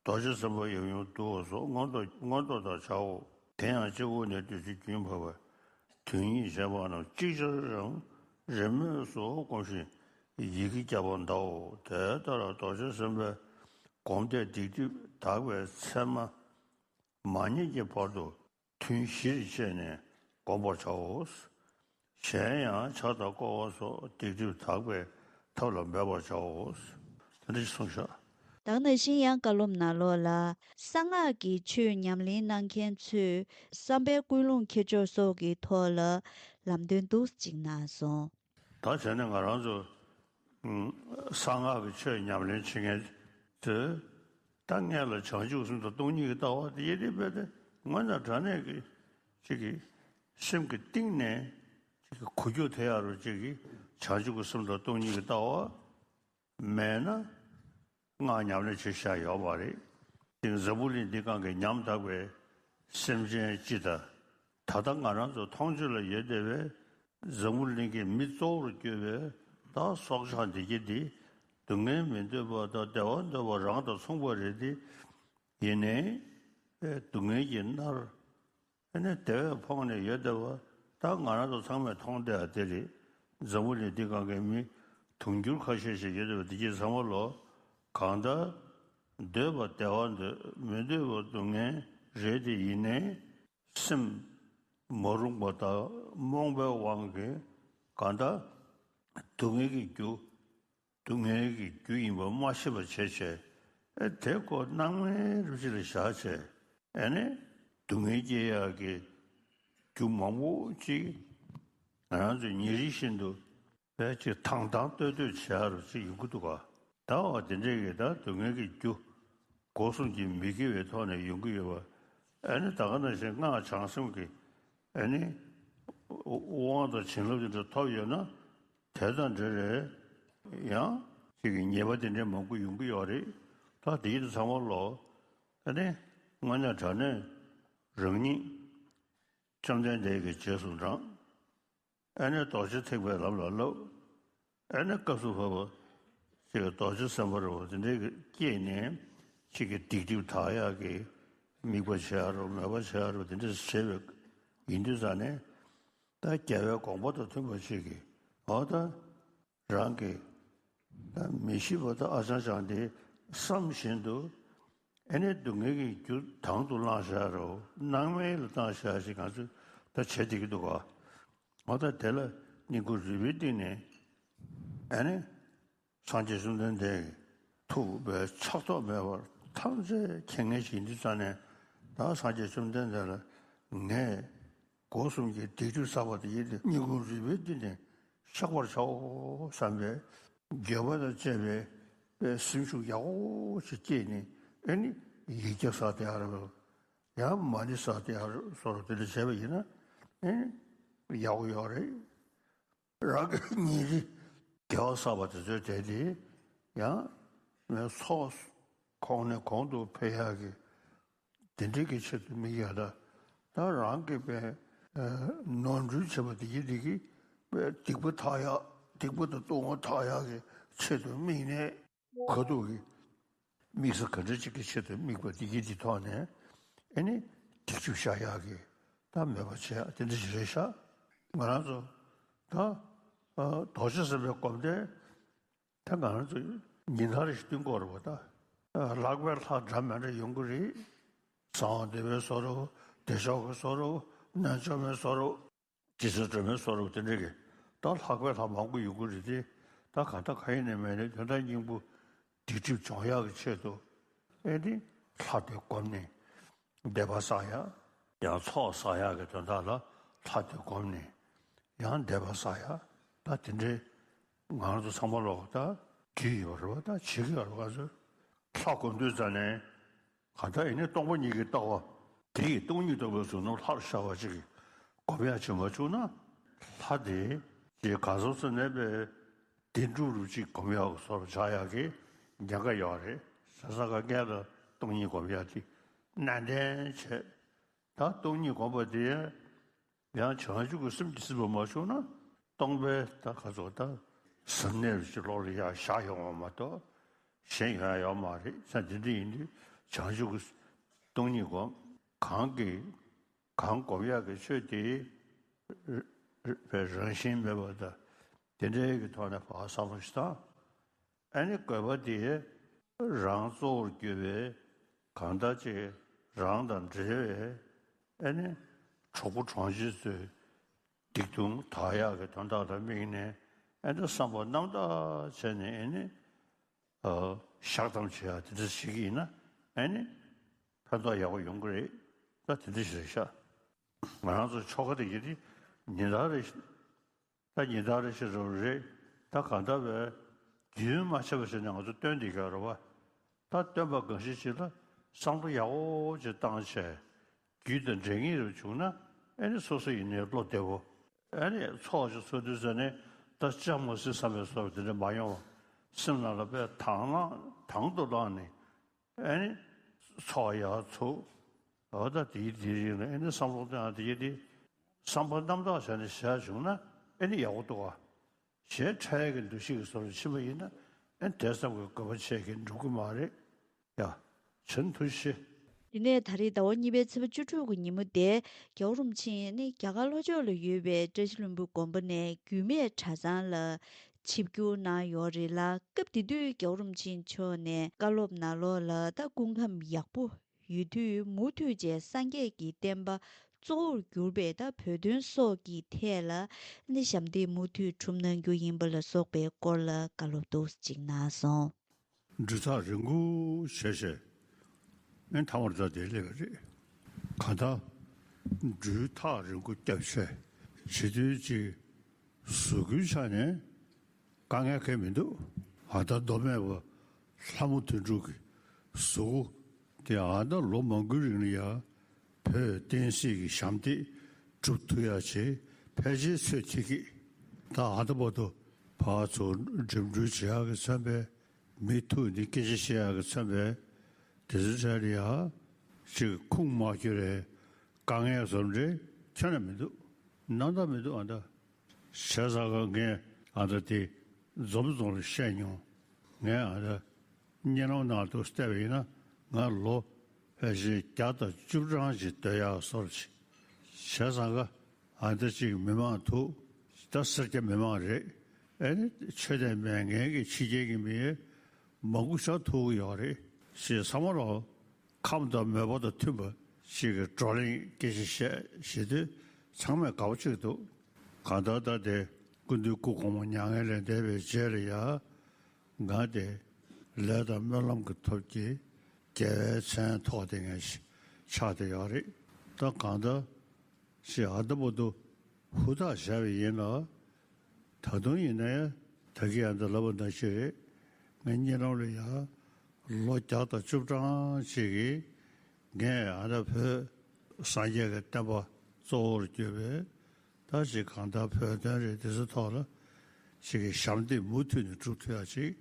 རྡོ་རྗེ་སེམས་དཔའ་ཡབ་ཡུམ་བསྡུ་བ་སོགས་མངོན་རྟོགས་མངོན་རྟོགས་ལྟར་བྱའོ། དེ་ཡང་སྤྱི་བོ་ནས་བདུད་རྩི་རྒྱུན་བབས་པ། དོན་གཉིས་བྱས་པ་རྣམས་ཅིག་ཅར་རམ་རེས་མོས་སུ་བསྒོམ་ཞིང་ཡི་གེ་བརྒྱ་པ་བཟླའོ། དེ་ལྟར་རྡོ་རྗེ་སེམས་དཔའི་སྒོམ་བཟླས་སྡིག་སྒྲིབ་དག་པའི་མཚན་མ་མ་རྙེད་ཀྱི་བར་དུ་ཐུན་བཞིར་ཕྱེ་ནས་བསྒོམ་པར་བྱའོ། གཞན་ཡང་ཕྱག་དང་བསྐོར་བ་སོགས་སྡིག་སྒྲིབ་དག་པའི་ཐབས་ལ་འབད་པར་བྱའོ། དེ་འདྲ་ཞིག་གསུངས་བཞག། ད་ག་ནང་བཞིན་ཡང་བཀའ་སློབ་ནང་ལོགས་ལ། གསང་སྔགས་ཀྱི་ཆོས་ཉམས་ལེན་གནང་མཁན་ཚོས་བསམ་པའི་ཀུན་སློང་འཁྱེར་ཕྱོགས་སོགས་ཀྱི་ཐོག་ལ་ལམ་སྟོན་འདུག་ཅིག་གནང་སོང་། ད་བྱས་ན་ང་རང་ཚོ་གསང་སྔགས་ཀྱི་ཆོས་ཉམས་ལེན་བྱེད་མཁན་ཚོས་ད་སྔོན་ལ་བྱང་ཆུབ་སེམས་དང་སྟོང་ཉིད་ཀྱི་ལྟ་བ་དེ་ཡེ་དེ་རྦད་དེ་དངོས་གནས་དྲང་གནས་ཀྱི་ཅིག་གི་སེམས་ཀྱི་གཏིང་ནས་ཅིག་གི་གོ་རྒྱུ་དེ་ཡ་རུ་ཅིག་གི་བྱང་ཆུབ་ཀྱི་སེམས་དང་སྟོང་ཉིད་ཀྱི་ལྟ་བ་མེད་ན་སྔགས་ཉམས་ལེན་བྱེད་བྱ་ཡོད་མ་རེད། དེང་འཛམ་བུ་གླིང་འདི་སྒང་གི་ཉམ་ཐག་པའི་སེམས་ཅན་སྤྱི་དང་། ད་ལྟ་ང་རང་ཚོ་མཐོང་ཆོས་ལ་ཡོད་བསྡད་པའི་འཛམ་བུ་གླིང་གི་མི་གཙོ་བོར་གྱུར་པའི་ད་སྲོག་ཆགས་འདི་གྱད་འདི་སྡུག་བསྔལ་མི་འདོད་པ་དང་བདེ་བ་འདོད་པ་རང་དང་མཚུངས་པ་རེད་དེ། ཡིན་ནའི་སྡུག་བསྔལ་གྱིས་མནར། ཨ་ནི་དེ་བས་ཕོངས་ནས་ཡོད་བསྡད་པ་ད་ང་རང་ཚོ་ཚང་མས་མཐོང་བསྡད་ཡ་དེ་རེད། འཛམ་བུ་གླིང་འདི་སྒང་གི་མི་དུང་ཕྱུར་ཁ་ཤས་ཤིག་ཡོད་བསྡད་པ་འདི་གྱད་ཚང་མ་ལོ་གང་ལྟར་འདོད་པ་བདེ་བ་འདོད། མི་འདོད་པ་སྡུག་བསྔལ་རེད་དེ། ཡིན་ནའི་སེམས་མ་རུངས་པ་དང་རྨོངས་པའི་དབང་གིས་གང་ལྟར་སྡུག་བསྔལ་གྱི་རྒྱུ་སྡུག་བསྔལ་གྱི་རྒྱུ་ཡིན་པ་མ་ཤེས་པ་བྱས་བྱས། ཨེ་དེ་ཁོ་སྣང་མེད་རུ་ཅིག་ལ་བཞག་བྱས། ཨེ་ནས་སྡུག་བསྔལ་སྐྱེ་ཡག་གི་རྒྱུ་མང་པོ་ཅིག་ང་རང་ཚོས་ཉིན་རེ་བཞིན་དུ་ཨེ་ཅིག་ཐང་ཐང་ལྟོས་ལྟོས་བྱེད་ཡག་རུ་ཅིག་ཡོང་གི་འདུག་ག། ད་བ་དེ་འདྲས་ཀྱི་ད་སྡུག་བསྔལ་གྱི་རྒྱུ་སྒོ་གསུམ་གྱིས་མི་དགེ་བའི་ཐོག་ནས་ཡོང་གི་ཡོད་པ། ཨེ་ནས་ད་ག་ནང་བཞིན་སྔགས་བྱང་སེམས་ཀྱི་ཨེ་ནས་དབང་དང་བྱིན་རླབས་དེ་འདྲ་ཐོབ་ཡོད་ན། དེ་དང་འབྲེལ་རེད། ཡང་ཅིག་གི་ཉེས་པ་དེ་འདྲའི་མང་པོ་ཡོང་གི་ཡོད་རེད། ད་དེ་ཡིན་ཚང་མ་ལོ། ཨ་ནི་དངོས་གནས་དྲང་གནས་རང་ཉིད་བཅོམ་ལྡན་འདས་ཀྱི་རྗེས་སུ་འབྲང་། ཨ་ནི་རྡོ་རྗེ་ཐེག་པའི་ལམ་ལ་བསླབ། ཨ་ནི་སྐབས་སུ་བབ་པ་ཅིག་གི་རྡོ་རྗེ་སེམས་དཔའ་རུ་དེ་འདྲའི་སྐྱེས་ནས་ཅིག་གི་སྡིག་སྒྲིབ་དག་ཡག་གི་དམིགས་པ་བྱེད་ཡག་རུ་མོས་པ་བྱེད་ཡག་རུ་དེ་འདྲ་བྱེད་པའི་ཡིན་དུས་ཙང་ནས། ད་རྒྱལ་བའི་དགོངས་པ་དང་མཐུན་པ་ཞིག་གིས་འོ་ད་རང་གི་ད་མི་ཤི་བ་དང་ཨ་ཅང་ཅང་དེ་བསམ་བཞིན་དུ་ཨེ་ནས་སྡུག་བསྔལ་གྱི་རྒྱུ་དང་དུ་བླངས་བཞག་རོ། སྣང་མེད་ལ་བཏང་བཞག་ཞིག་ང་ཚོས་ད་བྱེད་བསྡད་ཀྱི་འདུག་ག། འོ་ད་དེ་ལ་ སྙིང་ཁུང་རུས་པའི་གཏིང་ནས་ཨ་ནི་སངས་རྒྱས་བཅོམ་ལྡན་འདས་ཀྱི་ཐུགས་པའི་ཆགས་ཐོགས་མེད་པར་ཐམས་ཅད་མཁྱེན་མཁན་ཞིག་ཡིན་དུས་ཙང་ནས། ད་སངས་རྒྱས་བཅོམ་ལྡན་འདས་ལ་ངས་སྒོ་གསུམ་གྱི་སྡིག་སྒྲིབ་བསགས་པ་དེ་ཡིན་ཏེ། སྙིང་ཁུང་རུས་པའི་གཏིང་ནས་བཤགས་པར་བྱའོ་བསམ་པའི་འགྱོད་པ་དང་བཅས་པའི་པའི་སེམས་ཤུགས་ཡག་པོ་ཞིག་སྐྱེས་ནས། ཨ་ནི་ཡིག་བརྒྱ་བསགས་ཏེ་ཡར་ཡང་མ་ཎི་བསགས་ཏེ་ཡར་སོགས་དེ་འདྲ་བྱས་པ་ཡིན་ན་ཨེ་ཡག་པོ་ཡོད་རེད། རང་གི་ཉིན་རེ་དགེ་བ་བསགས་པ་དེ་ཚོའི་གྲས་དེ་ཡང་མའི་ཚོགས་གོང་ནས་གོང་དུ་འཕེལ་ཡག་གི་དེ་འདྲའི་གི་ཆེད་དུ་དམིགས་ཡ་ད། ད་རང་གི་པའི་ནོར་འཁྲུལ་བྱས་པ་དེ་གི་དེ་གི་པའི་སྡིག་པ་དག་ཡག་སྡིག་པ་དང་ལྟུང་བ་དག་ཡག་གི་ཆེད་དུ་དམིགས་ནས། ག་དུས་ཀྱི་དམིགས་ས་ག་འདྲ་ཅིག་གི་ཆེད་དུ་དམིགས་པ་འདི་གི་འདི་ཐོག་ནས་ཨེ་ནི་སྡིག་སྒྲིབ་བཤགས་ཡག་གི་ད་མོས་པ་བྱེད་ཡག་དེ་འདྲ་ཞིག་རེད་ཤག་ང་རང་ཚོ་ད་ཨ་རྡོ་རྗེ་སེམས་དཔའི་སྒོམ་བཟླས་ད་ང་རང་ཚོ་ཉིན་ལྟར་ཞིག་བསྟུན་དགོས་རེད་པ། ད་ཨ་ལྷག་པའི་ལྷ་འདྲ་མི་འདྲ་ཡོང་གི་རེད། གསང་བ་འདུས་པའི་བཟོ་འདྲ་བོ། བདེ་མཆོག་གི་བཟོ་འདྲ་བོ། རྣལ་འབྱོར་མའི་བཟོ་འདྲ་བོ། རྗེ་བཙུན་སྒྲོལ་མའི་བཟོ་འདྲ་བོ་དེ་འདྲ་གི་ད་ལྷག་པའི་ལྷ་མང་པོ་ཡོང་གི་རེད་དེ། ད་གང་ལྟར་གང་ཡིན་ནའི་མིན་ནའི་དོན་དམ་སྙིང་པོ་སྡིག་སྒྲིབ་སྦྱོང་ཡག་གི་ཆེད་དུ་ཨེ་ནི་ལྷ་དེ་བསྒོམས་ནས་བཟླས་པ་བསགས་ཡག་ཡང་ཚོགས་བསགས་ཡག་གི་དོན་དག་ལ་ལྷ་དེ་བསྒོམས་ནས་ཡང་བཟླས་པ་བསགས་ཡག་ད་དེ་འདྲའི་ང་རང་ཚོ་ཚང་མ་ལོག་ད་རྒྱུས་ཡོད་རེད་པ། ད་བྱེད་ཀྱི་ཡོད་རེད་པ། ང་ཚོ་ལྷ་བསྒོམ་དུས་ཙ་ནས། གང་ལྟར་ཡིན་ནའི་སྟོང་པ་ཉིད་ཀྱི་ལྟ་བ་དེ་ཡི་སྟོང་ཉིད་རྟོགས་པའི་གཟུགས་རྣམས་ལྷར་ཤར་བ་ཅིག་གིས་སྒོམ་ཡག་བྱེད་མ་བཅུག་ན། ལྷ་དེ་ཅིག་ག་ཟེར་ཟེར་ནས་པའི་བདེན་གྲུབ་རུ་ཅིག་སྒོམ་ཡག་སོར་བྱ་ཡག་གི་ཉེན་ཁ་ཡོད་རེད། བྱས་ཙང་ཀ་ངས་ལ་སྟོང་ཉིད་སྒོམ་ཡག་དེ་ནན་ཏན་བྱས། ད་སྟོང་ཉིད་སྒོམ་པ་དེ། ཡང་བྱང་ཆུབ་ཀྱི་སེམས་ཀྱིས་ཟིན་པ་མ་བྱུང་ན། སྟོང་པའི་ད་ག་ཚོད་ད་ཟབ་གནད་རུ་ཅིག་ལོག་ལ་ཡར་བཞག་ཡོང་བ་མ་གཏོགས་གཞན་ཡོང་ཡ་ཡོད་མ་རེད། ས་འདི་འདྲ་ཡིན་དུས་བྱང་ཆུབ་ཀྱི་སྟོང་ཉིད་སྒོམ། གང་གིས་གང་སྒོམ་ཡག་གི་ཆོས་དེ་ར་ར་རང་བཞིན་མེད་པ་དང་དེ་འདྲའི་གི་ཐོག་ནས་ཕར་བསམ་བློ་ཞིག་བཏང་། ཨ་ནི་དགོས་པ་དེ་རང་གཙོ་བོར་གྱུར་པའི་གང་ལྟར་ཅིག་རང་དང་འབྲེལ་བའི་ཨ་ནི་གྲོགས་པོ་གྲོང་ཁྱེར་ཚོའི་སྡིག་ལྟུང་དག་ཡག་གི་དོན་དག་ལ་དམིགས་ནས་ཨ་ནི་བསམ་པ་རྣམ་དག་བྱས་ནས་ཨ་ནི་ཨ་བཤགས་གཏམ་བྱེད་ཡག་དེ་འདྲ་བྱེད་ཀྱི་ཡིན་ན་ཨ་ནི་ཕན་ཐོགས་ཡག་པོ་ཡོང་གི་རེད། ད་དེ་འདྲ་ཞིག་རེད་ཤག་ང་རང་ཚོ་ཆོ་ག་དེ་ཡིན་དུས་ཉིན་ལྟར་རེ་ད་ཉིན་ལྟར་རེ་བྱེད་རོགས་རེད། ད་གང་ལྟར་བས་རྒྱུན་མ་ཆད་པ་བྱས་ནས་ང་ཚོ་སྟོན་བསྡད་ཀྱི་ཡོད་རེད་པ། ད་སྟོན་པ་གང་ཞིག་ཅིག་ལ་བསམ་བློ་ཡག་པོ་ཅིག་བཏང་བྱས་རྒྱུད་དང་འབྲེལ་ངེས་རུ་བྱུང་ན་ཨེ་ནི་སོ་སོ་ཡིན་ནའི་བློ་བདེ་བོ། ཨེ་ནི་ཚོགས་ཅིག་ཚོགས་དུས་ཙ་ནས་ད་ཅང་མ་སྲིད་བསམ་པའི་བཟོ་འདྲ་དེ་འདྲ་མ་ཡོང་བ། སེམས་ནང་ལ་དཔེ་དང་བླངས་དང་དུ་བླངས་ནས། ཨ་ནི་ཚོགས་ཡར་ཚུགས། འོ་ད་དེའི་དེའི་རིང་ལ་ཨ་ནི་བསམ་བློ་བཏང་དེའི་དེ་བསམ་པ་རྣམ་དག་བྱས་ནས་བཞག་བྱུང་ན་ཨ་ནི་ཡག་པོ་འདུག་ག་གཞན་འཕྲལ་གྱི་འདུ་ཤེས་ཀྱི་བཟོ་འདྲ་ཕྱིན་པ་ཡིན་ན་ཨ་ནི་དེ་ཙམ་གྱི་དགོས་པ་ཆེ་གི་འགྲུབ་ཀྱི་མ་རེད་ཡ། བྱང་ཐུགས་ཤེས། དེ་ནས་ད་རེས་ཟླ་བ་གཉིས་པའི་ཚེས་པ་བཅུ་དྲུག་གི་ཉིན་མོ་དེ་རྒྱལ་བ་རིན་པོ་ཆེ་ནི་རྒྱ་གར་ལྷོ་ཕྱོགས་ལ་ཡོད་པའི་བཀྲ་ཤིས་ལྷུན་པོའི་དགོན་པ་ནས་རྒྱུད་སྨད་གྲྭ་ཚང་ལ་ཆིབས་བསྒྱུར་གནང་ཡོད་རེད་ལ། སྐབས་དེ་དུས་རྒྱལ་བ་རིན་པོ་ཆེ་མཆོག་ནས་བཀའ་སློབ་ནང་ལོགས་ལ་ད་སྐུ་ཁམས་ཡག་པོ་ཡོད་དུས་མུ་མཐུད་བྱས་སངས་རྒྱས་ཀྱི་བསྟན་པ་གཙོ་བོར་གྱུར་པའི་ད་བོད་དོན་སོགས་ཀྱི་ཐད་ལ་ནི་ཞབས་འདེགས་མུ་མཐུད་སྒྲུབ་གནང་རྒྱུ་ཡིན་པ་ལ་སོགས་པའི་སྐོར་ལ་བཀའ་སློབ་ཏོག་ཙམ་ཅིག་གནང་སོང་། འགྲུལ་ཐག་རིང་པོ་བྱས་བྱས། ཨེ་ཐང་བར་ད་དེ་སླེབས་པ་རེད། གང་ལྟར་འགྲུལ་ཐག་རིང་པོ་བརྒྱབ་བྱས་བྱེད་དུས་ཅིག་གཟུགས་པོའི་ཆ་ནས་དཀའ་ངལ་གང་མི་འདུག་ཨ་ད་མདོ་སྨད་པ་ལྷ་མོ་དོན་གྲུབ་ཀྱི་གཟུགས་པོ་དེ་ཨ་ད་ལོ་མང་པོའི་རིང་ལ་ཡ་བོད་བསྟན་སྲིད་ཀྱི་ཞབས་འདེགས་སྒྲུབ་ཐུབ་ཡ་ཆེད་ཕལ་ཆེར་ཚོད་ཐིག་གི་ད་ཨ་ད་བར་དུ་ཕར་ཚུར་འགྲིམ་འགྲུལ་བྱེད་ཡག་གི་མཚོན་པའི་མི་ཐུག་ནས་སྐད་ཆ་བཤད་ཡག་གི་མཚོན་པའི་དེ་ཚོའི་གྲས་ལ་ཡ་ཅིག་ཁུངས་མ་འཁྱོལ་བའི་དཀའ་ངལ་བཟོ་འདྲ་ཁྱོན་ནས་མི་འདུག་རྣམ་དག་མི་འདུག་ཨ་ད། བྱས་ཙང་ཀ་ངས་ཨ་ད་དེ་འཛོམས་རྫོང་ལ་བཤད་མྱོང་། ངས་ཨ་ད་གཉིད་ལམ་ནང་དུ་བལྟས་པ་ཡིན་ན་ང་ལོ་ཕལ་ཆེར་བརྒྱ་དང་བཅུ་གྲངས་ཅིག་སྡོད་ཡག་བཟོ་འདྲ་ཅིག་བྱས་ཙང་ཀ་ཨ་ད་ཅིག་མི་མང་ཐུག་ད་སེར་སྐྱ་མི་མང་རེད། ཨེ་ནི་ཆོས་དད་མེད་མཁན་གྱི་ཕྱི་རྒྱལ་གྱི་མི་མང་པོ་ཞིག་ཐུག་གི་ཡོད་རེད། ཞེས་བསམ་བློ་ཁམས་དང་མོས་པ་དང་མཐུན་པ་ཞིག་གི་བགྲོ་གླེང་སྐད་ཆ་བཤད་བྱེད་དུས་ཚང་མས་དགའ་པོ་བྱེད་ཀྱི་འདུག་གང་ལྟར་ད་དེ་ སྐུ་མདུན་སྐུ་གོང་མ་མྱ་ངན་ལས་འདས་པའི་རྗེས་ལ་ཡང་ང་དེ་ལས་དང་སྨོན་ལམ་གྱི་ཐོབ་ཀྱི་རྒྱལ་བའི་མཚན་ཐོགས་དེ་ངས་ཆགས་བསྡད་ཡོད་རེད། ད་གང་ལྟར་ཞེས་ཨ་ད་བར་དུ་ཧུར་ཐག་བྱས་པ་ཡིན་ལ། ད་དུང་ཡིན་ན་ཡང་ད་གིན་ཨ་ད་ལབ་པ་ནང་བཞིན་རེད། ངའི་གཉིད་ལམ་ལ་ཡང་ལོ་བརྒྱ་དང་བཅུ་གྲངས་ཅིག་གིས་ངས་ཨ་ད་བོད་སངས་རྒྱས་ཀྱི་བསྟན་པ་གཙོ་བོར་གྱུར་པའི་ད་ཅིག་གང་ལྟར་བོད་དོན་རེད་དེ་ཚོའི་ཐོག་ལ་ཅིག་གི་ཞབས་འདེགས་མུ་མཐུད་ནས་སྒྲུབ་ཐུབ་ཡག་ཅིག་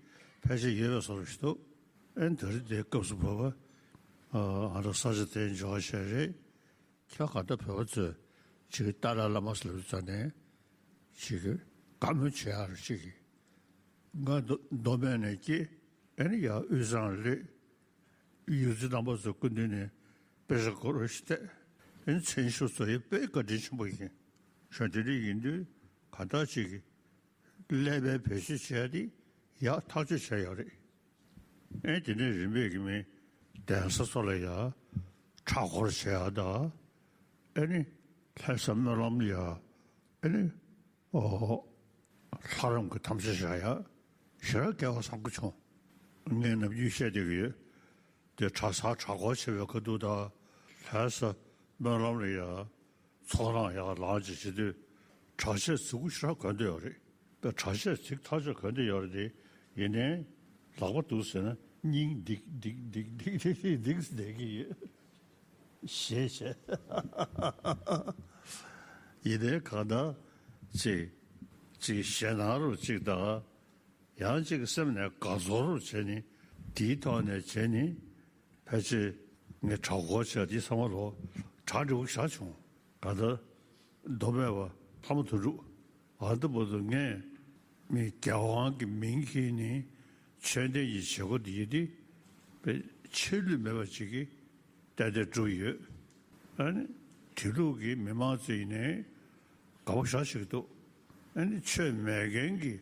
ཕལ་ཆེར་ཡོད་པའི་བཟོ་འདྲ་ཞིག་འདུག་ཨེ་ད་རེས་དེའི་སྐབས་སུ་བབ་པ་ཨ་ད་ས་ཆ་དེར་འབྱོར་བ་ཞིག་རེད། ཁྱེད་ག་ད་བོད་པ་ཚོས་ཅིག་ཏཱ་ལའི་བླ་མ་ཟེར་བ་ཙམ་ནས་ཅིག་བཀའ་མོལ་བྱེད་ཡག་ཅིག་ང་མདོ་མདོ་སྨད་ནས་སྐྱེས། ཨ་ནི་ཡར་དབུས་གཙང་སླེབས། ཡོངས་འཛིན་རྣམ་པ་ཚོའི་སྐུ་མདུན་ནས་དཔེ་ཆ་དགའ་རབ་ཞིག་བལྟས། ཨ་ནི་མཚན་ཞབས་སོར་ཡ་དཔེ་བཀའ་དྲིན་ཆེན་པོ་ཡིན། གཞོན་དེ་འདྲ་ཡིན་དུས་གང་ལྟར་ཅིག་ཀླད་པའི་བེད་སྤྱོད་བྱས་ཏེ་ཡག་ཐག་གཅོད་བྱས་ཡོད་རེད། ཨེ་དེ་ནས་རིམ་པས་ཀྱི་མི་གདན་ས་སོགས་ལ་ཡ་གྲྭ་སྐོར་བྱེད་ཡ་ད། ཨེ་ནི་ལྷ་ས་སྨོན་ལམ་ལ་ཡ་ཨེ་ནི་ཨོ་ལྷ་རམས་ཀྱི་དམ་བཅའ་བཞག་ཡ་ཞེ་དྲག་སྐལ་བ་བཟང་པོ་བྱུང་། ངས་ནམ་རྒྱུན་བཤད་བསྡད་ཀྱི་ཡོད། དེ་གྲྭ་ས་གྲྭ་སྐོར་བྱེད་པའི་ཁ་ཐུག་དང་ལྷ་ས་སྨོན་ལམ་ལ་ཡ་ཚོགས་རང་ཡག་ལངས་ཅིག་བྱེད་དུས་གྲྭ་ཆས་རྫིག་པོ་ཞེ་དྲག་གོན་བསྡད་ཡོད་རེད། ད་གྲྭ་ཆས་རྫིག་ཐག་ཆོད་གོན་བསྡད་ཡོད་རེད་དེ། ཡིན་ནའི་ལག་པ་འདུག་ཟེར་ན་སྙིང་ལྡིག་ལྡིག་ལྡིག་ལྡིག་ལྡིག་ལྡིག་ལྡིག་བསྡད་ཀྱི་ཡོད། ཞེས་བྱས། ཡིན་ནའི་གང་ལྟར་ཅིག་ཅིག་ཞེད་སྣང་རུ་ཅིག་དང་། ཡང་ཅིག་སེམས་ནས་དགའ་ཚོར་བྱས་ནས་དེའི་ཐོག་ནས་བྱས་ནས་ཕལ་ཆེར་ངས་གྲྭ་སྐོར་བྱས་དེ་ཚང་མ་ལོ་གྲ་འགྲིག་པོ་ཞེ་དྲག་བྱུང་། ད་ལྟ་མདོ་སྨད་པ་ལྷ་མོ་དོན་གྲུབ་ཨ་ད་བར་དུ་ངས་མི་རྒྱལ་དབང་གི་མིང་གིས་ནི་ཆོས་ལྡན་གྱི་བྱེད་སྒོ་འདི་ཡིན་ཏེ་པའི་ཆད་ལུས་མེད་པ་ཅིག་གིས་ཏན་ཏན་བསྒྲུབས་ཡོད། ཨ་ནི་དེ་ལུགས་ཀྱི་མི་མང་ཚོ་ཡིན་ནའི་དགའ་པོ་ཞེ་དྲག་འདུག་ཨ་ནི་ཆོས་མེད་མཁན་གྱི་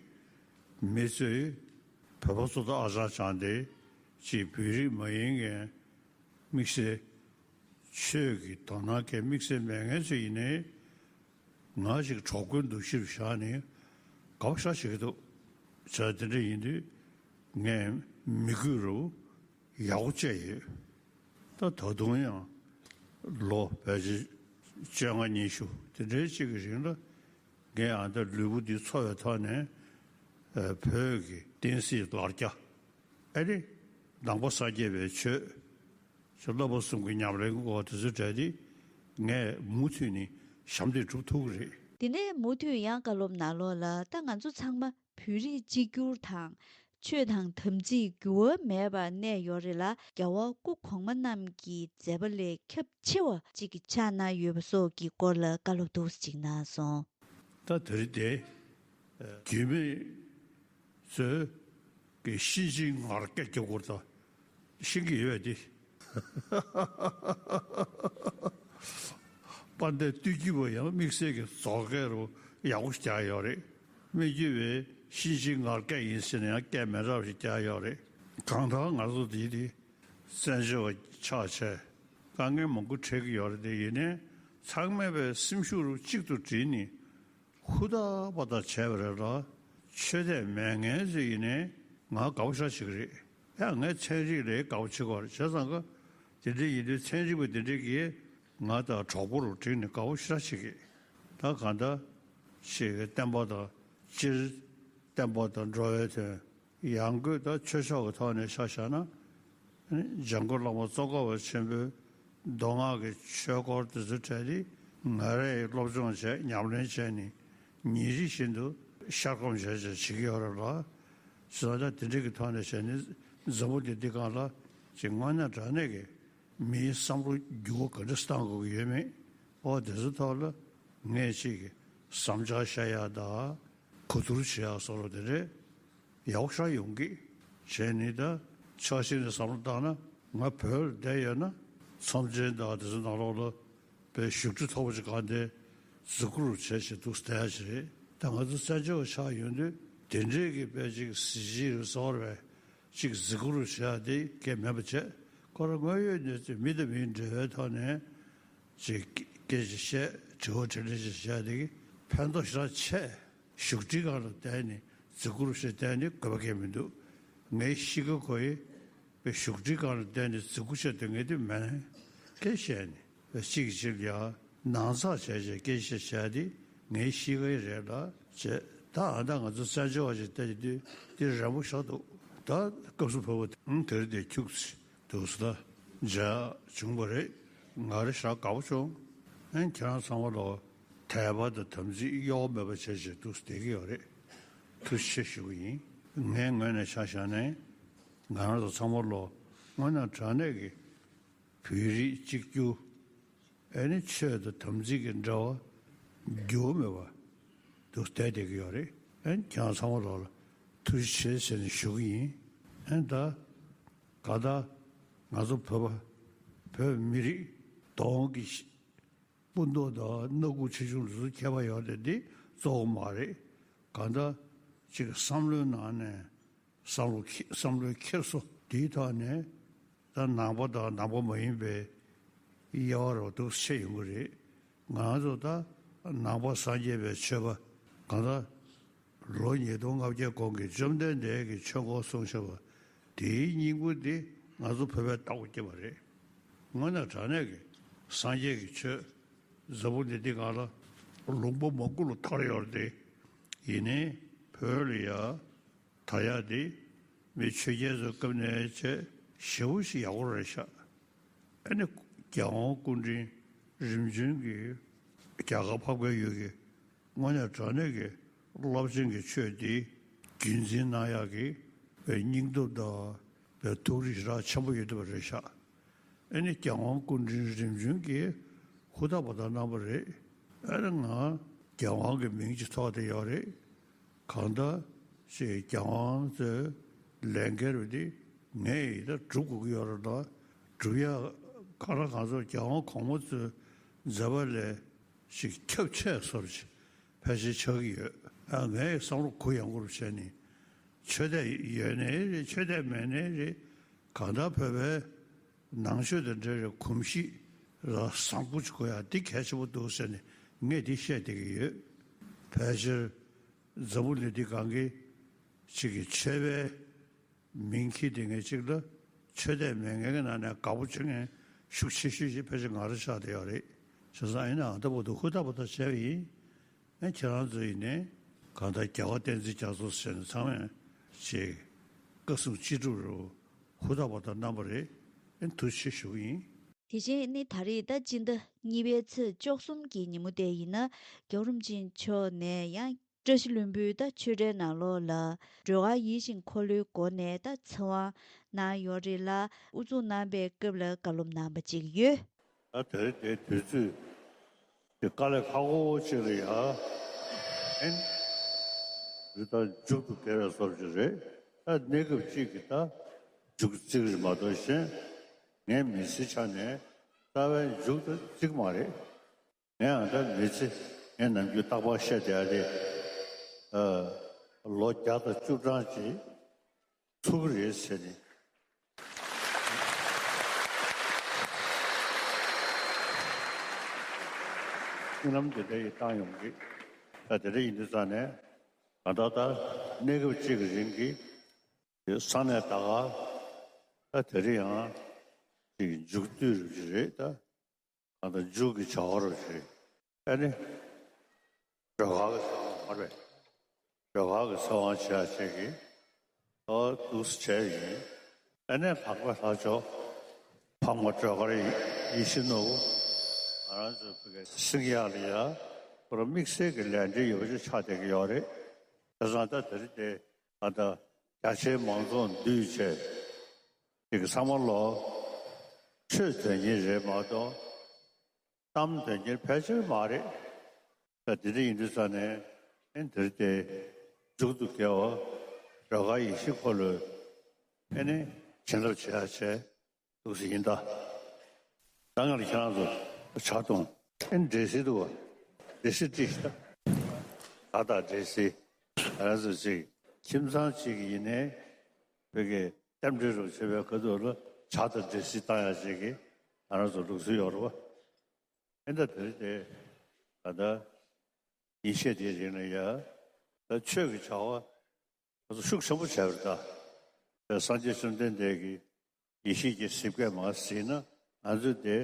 མི་ཚོས་བོད་པ་ཚོ་དང་ཨ་ཅག་བྱང་སྟེ་ཅིག་བོད་རིགས་མ་ཡིན་མཁན་དམིགས་བསལ་ཆོས་ཀྱི་དོ་སྣང་མཁན་དམིགས་བསལ་མེད་མཁན་ཚོ་ཡིན་ནའི་ང་ཞིག་གྲོགས་པོའི་འདུ་ཤེས་བཞག་ནས་དགའ་པོ་ཞེ་དྲག་བྱེད་ཀྱི་འདུག་བྱས་དེ་འདྲ་ཡིན་དུས་ངས་མི་དགོས་རུ་ཡག་པོ་བྱས་ཡོད། ད་ད་དུང་ཡང་ལོ་ཕལ་ཆེར་བཅོ་ལྔ་ཉི་ཤུ་དེ་འདྲའི་ཅིག་གི་རིང་ལ་ངས་ཨ་ད་ལུས་པོ་འདི་འཚོ་བའི་ཐོག་ནས་ཨ་བོད་ཀྱི་བསྟན་སྲིད་ལ་རྒྱ་ཨ་རེ་ནང་པ་སངས་རྒྱས་པའི་ཆོས་ཅིག་བསླབ་པ་གསུམ་གྱི་ཉམས་ལེན་གྱི་སྐོར་དེ་ཚོ་གྲས་དེ་ངས་མུ་མཐུད་ནས་ཞབས་འདེགས་སྒྲུབ་ཐུབ་ཀྱི་རེད། དེ་ནས་མུ་མཐུད་ཡང་བཀའ་སློབ་ནང་ལོགས་ལ་ད་ང་ཚོ་ཚང་མ་བོད་རིགས་གཅིག་གྱུར་དང་། ཆོས་དང་དམ་ཚིག་འགྱུར་བ་མེད་པར་གནས་ཡོད་རེད་ལ། རྒྱལ་བ་སྐུ་གོང་མ་རྣམས་ཀྱི་མཛད་པ་ལས་ཁྱབ་ཆེ་བ་ཅིག་གི་ཆགས་གནང་ཡོད་པ་སོགས་ཀྱི་སྐོར་ལ་བཀའ་སློབ་ཏོག་ཙམ་ཅིག་གནང་སོང་། ད་དེ་རིང་དེ་རྒྱུད་སྨད་ཚོས་ཀྱི་གཤིན་རྗེའི་ངར་སྐད་རྒྱག་དགོས་ད། ཤེས་ཀྱི་ཡོད་པས་དེ། དཔལ་ལྡན་སྟོད་ཀྱི་བུ་ཡང་དམིགས་བསལ་གྱི་རྫོགས་སྐད་རུ་ཡག་པོ་ཞིག་རྒྱག་ཡོད་རེད། སྨད་རྒྱུད་པའི་གཤིན་རྗེའི་ངར་སྐད་ཡིན་ཟེར་ན་ཡང་སྐད་མི་འདྲ་བ་ཞིག་རྒྱག་ཡོད་རེད། གང་ལྟར་ང་ཚོ་འདི་དེ་བཙན་བྱོལ་བ་ཆགས་བྱས་དཀའ་ངལ་མང་པོ་འཕྲད་ཀྱི་ཡོད་རེད་དེ། ཡིན་ནའི་ཚང་མས་པའི་སེམས་ཤུགས་རུ་གཅིག་ཏུ་བསྒྲིལ་ནས། ཧུར་ཐག་པ་ཐག་བྱས་པ་རེད་ལ། ཆོས་དད་མེད་མཁན་ཚོ་ཡིན་ནའི་ང་དགའ་པོ་ཞེ་དྲག་བྱེད་ཀྱི་རེད། ཡང་ངས་ཚན་རིག་ལ་དགའ་པོ་བྱེད་ཀྱི་ཡོད་རེད། བྱས་ཙང་ཀ་དེ་འདྲ་ཡིན་དུས་ཚན་རིག་པ་དེ་འདྲ་གིས་ང་དང་གྲོགས་པོ་རུ་བསྒྲིགས་ནས་དགའ་པོ་ཞེ་དྲག་བྱེད་ཀྱི། ད་གང་ལྟར་ཞིག་གི་བསྟན་པ་དང་སྤྱིར་བསྟན་པ་དང་འགྲོ་བའི་དོན། ཡང་སྒོས་ད་ཆོས་ཕྱོགས་ཀྱི་ཐོག་ནས་ཆ་བཞག་ན། ཨ་ནི་འཇམ་མགོན་བླ་མ་ཙོང་ཁ་པ་ཆེན་པོའི་མདོ་སྔགས་ཀྱི་ཆོས་སྐོར་དེ་ཚོའི་གྲས་དེ་ང་རས་སློབ་སྦྱོང་བྱས་ཉམས་ལེན་བྱས་ནས་ཉིན་རེ་བཞིན་དུ་ཤར་སྒོམ་བྱས་བྱས་བྱེད་ཀྱི་ཡོད་རེད་ལ། བྱས་ཙང་ད་དེ་འདྲ་གི་ཐོག་ནས་བྱས་ནས་འཛམ་བུ་གླིང་འདི་སྒང་ལ་ཅིག་དངོས་གནས་དྲང་གནས་ཀྱི་མིའི་བསམ་བློ་འགྱུར་བ་ག་འདྲ་བཏང་དགོས་ཀྱི་ཡོད་མེད། ཨོ་དེ་ཚོའི་ཐོག་ལ་ངས་ཅིག་གི་བསམ་འཆར་བཤད་ཡག་དང་གོ་བསྡུར་བྱེད་ཡག་སོགས་ལ་དེ་འདྲའི་ཡག་པོ་ཞེ་དྲག་ཡོང་གི། བྱས་ནས་ད་ཕྱོགས་གཅིག་ནས་བསམ་བློ་བཏང་ན་ང་བོད་ལ་བསྡད་ཡོད་ན་ཚོམས་ཆེན་དང་དེ་ཚོ་ནང་ལོགས་ལ་དཔེ་བཞུགས་ཁྲི་མཐོ་པོ་ཅིག་སྒང་དེ་གཟིགས་སྐོར་བྱས་བྱས་འདུག་བསྡད་ཡག་ཅིག་རེད། ད་ང་ཚོ་བཙན་བྱོལ་བ་ཆགས་ཡོང་དུས་དེ་འདྲའི་གི་དཔེ་ཅིག་གཟི་བརྗིད་རུ་ཚོར་བའི་ཅིག་གཟིགས་སྐོར་བྱེད་ཡག་དེ་གལ་མེད་པ་བྱས། ཁོ་རང་དངོས་ཡོད་གནས་ཚུལ་མི་དང་མིའི་འབྲེལ་བའི་ཐོག་ནས་ཅིག་སྐད་ཅིག་བཤད། དྲི་བ་དྲིས་ལན་ཅིག་བྱས་དེ་གི་ཕན་ཐོགས་ཞེ་དྲག་ཆེ། བཞུགས་ཁྲི་སྒང་ལ་བསྡད་ནས་རྫིག་པོ་རུ་བྱས་བསྡད་ནས་དགོས་པ་གང་མི་འདུག་ངའི་གཤིས་ཀ་ཁོ་ཡི་བཞུགས་ཁྲི་སྒང་ལ་བསྡད་ནས་རྫིག་པོ་བྱས་བསྡད་མཁན་དེ་མེད་ནས་སྐད་བཤད་ནས་གཅིག་གིས་གཅིག་ལ་ཡ་ནང་ཚགས་བྱས་བྱས་སྐད་ཆ་བཤད་དེ་ངའི་གཤིས་ཀ་ཡི་རེད་ལ་བྱས། ད་ཨ་ད་ང་ཚོ་བཙན་བྱོལ་བ་ཞིག་བལྟས་དུས་འདི་རན་པོ་ཞིག་འདུག་ད་སྐབས་སུ་བབ་པ་དེ་རིང་དེར་དེ་ཁྱུག་ཙམ་འདུག་ས་ད་མཇལ་བྱུང་བ་རེད། ང་རེ་ཞག་དགའ་པོ་བྱུང་། ཨན་ཁྱེད་རང་ཚང་མ་ལོ་དད་པ་དང་དམ་ཚིག་གཡོ་བ་མེད་པ་བྱས་བྱས་འདུག་ས་བསྡད་ཀྱི་ཡོད་རེད། ཐུགས་རྗེ་ཆེ་ཞུ་གི་ཡིན། ངའི་ངོས་ནས་ཆ་བཞག་ནས་ང་རང་ཚོ་ཚང་མ་ལོ་དངོས་གནས་དྲང་གནས་ཀྱི་བོད་རིགས་གཅིག་གྱུར། ཨེ་ནི་ཆོས་དང་དམ་ཚིག་གི་འབྲེལ་བ་འགྱུར་བ་མེད་པ་འདུག་བསྡད་བསྡད་ཀྱི་ཡོད་རེད། ཨེ་ནི་ཁྱེད་རང་ཚང་མ་ལོག་ལ་ཐུགས་རྗེ་ཆེ་ཟེར་ནས་ཞུ་གི་ཡིན། ཨེ་ནི་ད་ག་ད་ང་ཚོ་བོད་པ་བོད་མི་རིགས་གདོང་གི་སྤུ་མདོག་དང་སྣ་ཁུག་ཆེ་ཆུང་ལ་སོགས་ཁྱད་པར་ཡོད་རེད། འདི་གཙོ་བོ་མ་རེད། གང་ལྟར་གཅིག་གི་བསམ་བློའི་ནང་ནས་བསམ་བློ་ཁེ་བསམ་བློའི་འཁྱེར་སོ་དེའི་ཐོག་ནས་ད་ནང་པ་དང་ནང་པ་མ་ཡིན་པའི་དབྱེ་བ་རུ་འདུག་ཆེ་ཡོང་གི་རེད། ང་ཚོ་ད་ནང་པ་སངས་རྒྱས་པའི་ཆོས་པ་གང་ལྟར་ལོ་ཉིས་སྟོང་ལྔ་བརྒྱ་གོང་གི་བཅོམ་ལྡན་འདས་ཀྱི་ཆོས་འཁོར་གསུངས་བཞག་པ་དེའི་སྙིང་པོ་འདི་ང་ཚོ་བོད་པས་བཏགས་པ་སྐྱེས་པ་རེད། དངོས་གནས་དྲང་གནས་ཀྱི་སངས་རྒྱས་ཀྱི་ཆོས་འཛམ་བུ་གླིང་འདི་སྒང་ལ་ལུང་པ་མང་པོ་ལ་དར་ཡོད་རེད་དེ། ཡིན་ནའི་བོད་ལ་ཡ་དར་ཡག་འདི་མི་ཆོས་རྒྱལ་ཚོའི་སྐབས་ནས་བྱས་ཞེ་པོ་ཞིག་ཡག་པོ་རེད་ཤག་ཨ་ནི་རྒྱལ་དབང་སྐུ་ཕྲེང་རིམ་བྱོན་གྱིས་རྒྱ་གར་འཕགས་པའི་ཡུལ་གྱི་དངོས་གནས་དྲང་གནས་ཀྱི་རླབས་ཆེན་གྱི་ཆོས་འདི་རྒྱུན་འཛིན་གནང་ཡག་གི་བའི་སྙིང་སྟོབས་དང་བའི་ཐུགས་རིག་ཞེ་དྲག་ཆེན་པོ་ཡོད་བསྡད་པ་རེད་ཤག་ཨ་ནི་རྒྱལ་དབང་སྐུ་ཕྲེང་རིམ་བྱོན་གྱིས་ཧུར་ཐག་པ་དང་གནང་བ་རེད། ཨ་ནི་ང་རྒྱལ་དབང་གི་མིང་ཅིག་ཐོགས་བསྡད་ཡོད་རེད། གང་ལྟར་ཅིག་རྒྱལ་དབང་ཚོའི་ལས་འགན་རུ་དེ་ངས་ཡིན་ད་སྒྲུབ་དགོས་ཀྱི་ཡོད་རེད་ལ། སྒྲུབ་ཡག་ཁ་ར་ང་ཚོ་རྒྱལ་དབང་གོང་མ་ཚོའི་མཛད་པ་ལས་ཅིག་ཁྱབ་ཆེ་བཟོ་འདྲ་ཅིག་ཕལ་ཆེར་ཆགས་ཀྱི་ཡོད། ཨ་ངས་བསམ་བློ་གུ་ཡངས་པོ་རུ་བྱས་ནས་ཆོས་དད་ཡོད་ནའི་རེད། ཆོས་དད་མེད་ནའི་རེད། གང་ལྟར་བོད་པའི་ནང་ཆོས་དང་འབྲེལ་བའི་གོམས་གཤིས་ལ་བཟང་པོ་ཅིག་དགོས་ཡག་འདི་གལ་ཆེན་པོ་འདུག་ཟེར་ནས་ངས་འདི་བཤད་བསྡད་ཀྱི་ཡོད། ཕལ་ཆེར་འཛམ་བུ་གླིང་འདི་སྒང་གི་གཅིག་གི་ཆོས་པའི་མིང་འཁྱེར་བསྡད་མཁན་གཅིག་ལ་ཆོས་དད་མེད་མཁན་གྱི་ནང་ནས་དགའ་པོ་བྱེད་མཁན་ཤུགས་ཆེ་ཤོས་ཤིག་ཕལ་ཆེར་ང་རང་ཆགས་བསྡད་ཡོད་རེད། བྱས་ཙང་ཡིན་ནའང་ད་བར་དུ་ཧུར་ཐག་པ་ཐག་བྱས་པ་ཡིན། ཨ་ཁྱེད་རང་ཚོ་ཡིན་ནའི་གང་ལྟར་རྒྱལ་བ་བསྟན་འཛིན་རྒྱ་མཚོ་ཟེར་ནས་ཚང་མས་ཅིག་བཀའ་གསུང་ཅི་སྒྲུབ་རུ་ཧུར་ཐག་པ་ཐག་གནང་བ་རེད། ཨ་ཐུགས་རྗེ་ཆེ་ཞུ་གི་ཡིན། དེ་བཞིན་ནི་ད་རེས་ཟླ་སྤྱི་ཟླ་གཉིས་པའི་ཚེས་བཅུ་གསུམ་གྱི་ཉིན་མོ་དེ་ཡིན་ན་རྒྱལ་བ་རིན་པོ་ཆེ་མཆོག་ནས་ཡང་བཀྲ་ཤིས་ལྷུན་པོའི་ད་ཆོས་གྲྭའི་ནང་ལོགས་ལ་སྒྲོལ་དཀར་ཡིད་བཞིན་འཁོར་ལོའི་སྒོ་ནས་ད་ཚེ་དབང་གནང་ཡོད་རེད་ལ། དབུ་འཛུགས་གནང་པའི་སྐབས་ལ་བཀའ་སློབ་གནང་པ་ཅིག་ཡོད། ད་དེ་རིང་དེའི་དུས་ཚོད་དེ་དཀའ་ལས་ཁག་པོ་ཅིག་ལ་ཡ་ཨེན་རི་ད་མཇུག་ཏུ་བསྐྱལ་བའི་བཟོ་ཅིག་རེད། ད་གནས་སྐབས་གཅིག་གི་ད་མཇུག་བརྩིགས་རེད་མ་གཏོགས་གཞན་ངའི་མི་ཚེའི་ཆ་ནས་རྩ་བའི་མཇུག་ཏུ་བརྩིགས་མ་རེད། ངས་ཨ་ད་མི་ཚེ་ངས་ནམ་རྒྱུན་རྟག་པར་བཤད་བསྡད་ཡ་དེ། ཨ། ལོ་བརྒྱ་དང་བཅུ་གྲངས་ཅིག་ཚུགས་ཀྱི་རེད་ཟེར་ནས་སྨོན་ལམ་དེ་འདྲ་ཡིས་བཏང་ཡོང་གི། ད་དེ་འདྲ་ཡིན་དུས་ཙང་ནས་ང་ད་ལྟ་གནས་སྐབས་གཅིག་གི་རིང་གི་ས་གནས་ད་ག་ད་དེ་རིང་ཡང་ཅིག་མཇུག་བསྡུ་རུ་ཅིག་རེད་ད། ད་ལྟ་མཇུག་གི་བྱ་བ་རུ་ཞིག་ཨ་ནི་སྒྲོལ་དཀར་གྱི་ཚེ་དབང་མ་རེད། སྒྲོལ་དཀར་གྱི་ཚེ་དབང་བྱེད་ཡ་བྱེད་ཀྱི་ཨོ་འདུག་སེ་བྱས་ཡིན། ཨ་ནི་འཕགས་པའི་ལྷ་མཆོག་འཕགས་མ་སྒྲོལ་དཀར་ཡེ་ཤེས་ནོར་བུ་ང་རང་ཚོའི་བོད་ཀྱི་སེང་གེ་ཡག་ལ་ཡ་ཁོ་རང་དམིགས་བསལ་གྱི་ལས་འབྲེལ་ཡོད་པ་ཅིག་ཆགས་བསྡད་ཀྱི་ཡོད་རེད། བྱས་ཙང་ད་དེ་རིང་དེ་ང་ད་རྒྱ་ཆེའི་མང་ཚོགས་འདུས་བྱས་ཅིག་ཚང་མ་ལོ་ཆོས་དོན་གཉེར་རེད་མ་གཏོགས་གཏམ་དོན་གཉེར་ཕལ་ཆེར་མ་རེད། ད་དེ་འདྲ་ཡིན་དུས་ཙང་ནས་ཨེ་འདིར་དེ་མཇུག་ཏུ་བསྐྱལ་བ་སྒྲོལ་དཀར་ཡེ་ཤེས་འཁོར་ལོའི་ཨེ་ནི་བྱིན་རླབས་བྱེད་ཡ་བྱས་འདུག་སེ་ཡིན་ད། ད་ང་ལ་ཁྱེད་རང་ཚོ་ཇ་འཐུང་ཨེ་འདྲེ་སིལ་འདུག་བ། འདྲེ་སིལ་བཀྲིས་ཤིག་ད། ད་ད་འདྲེ་སིལ་ང་རང་ཚོ་ཅིག་ཁྱིམ་ཚང་གཅིག་ཡིན་ནའི་བོད་ཀྱི་རྟེན་འབྲེལ་རུ་བྱེད་པའི་ཁ་ཐུག་ལ་ཇ་དང་འདྲེ་སིལ་བཏང་ཡ་ཅིག་གི་ང་རང་ཚོ་ལུགས་སྲོལ་ཡོད་རེད་བ། ཨེ་ད་དེ་རེད་དེ། ད་ལྟ་ཉིན་ཤས་དེའི་རིང་ལ་ཡ་ ཆོས་ཀྱི་བྱ་བ་ཤུགས་ཆེན་པོ་བྱས་པ་རེད་ད། སངས་རྒྱས་བཅོམ་ལྡན་འདས་ཀྱི་ཡེ་ཤེས་ཀྱི་གཟིགས་པས་མ་གཟིགས་ན་ང་ཚོས་དེ་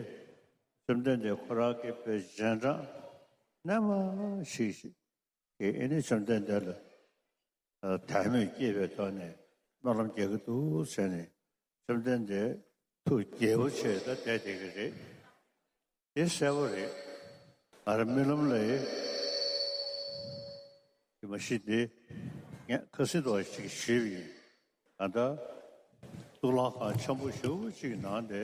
བཅོམ་ལྡན་འདས་ཁོ་རང་གི་པའི་རྗེས་འབྲང་རྣལ་མ་ཞིག་ཞིག་གིས་ཨེ་ནི་བཅོམ་ལྡན་འདས་ལ་དད་མོས་སྐྱེས་པའི་ཐོག་ནས་སྨོན་ལམ་རྒྱག་གི་འདུག་ཟེར་ནས་བཅོམ་ལྡན་འདས་ཐུགས་དགྱེས་པོ་བྱས་ད་བསྡད་བསྡད་ཀྱི་རེད། དེ་གསལ་པོ་རེད། ང་རང་རྨི་ལམ་ལ་ཡི་དེ་མ་གཞི་དེ་ངས་ཁ་སང་དུ་ཞིག་ཞུས་པ་ཡིན། ད་ལྟ་གཙུག་ལག་ཁང་ཆེན་པོ་ཞེ་པོ་ཅིག་ནང་དེ་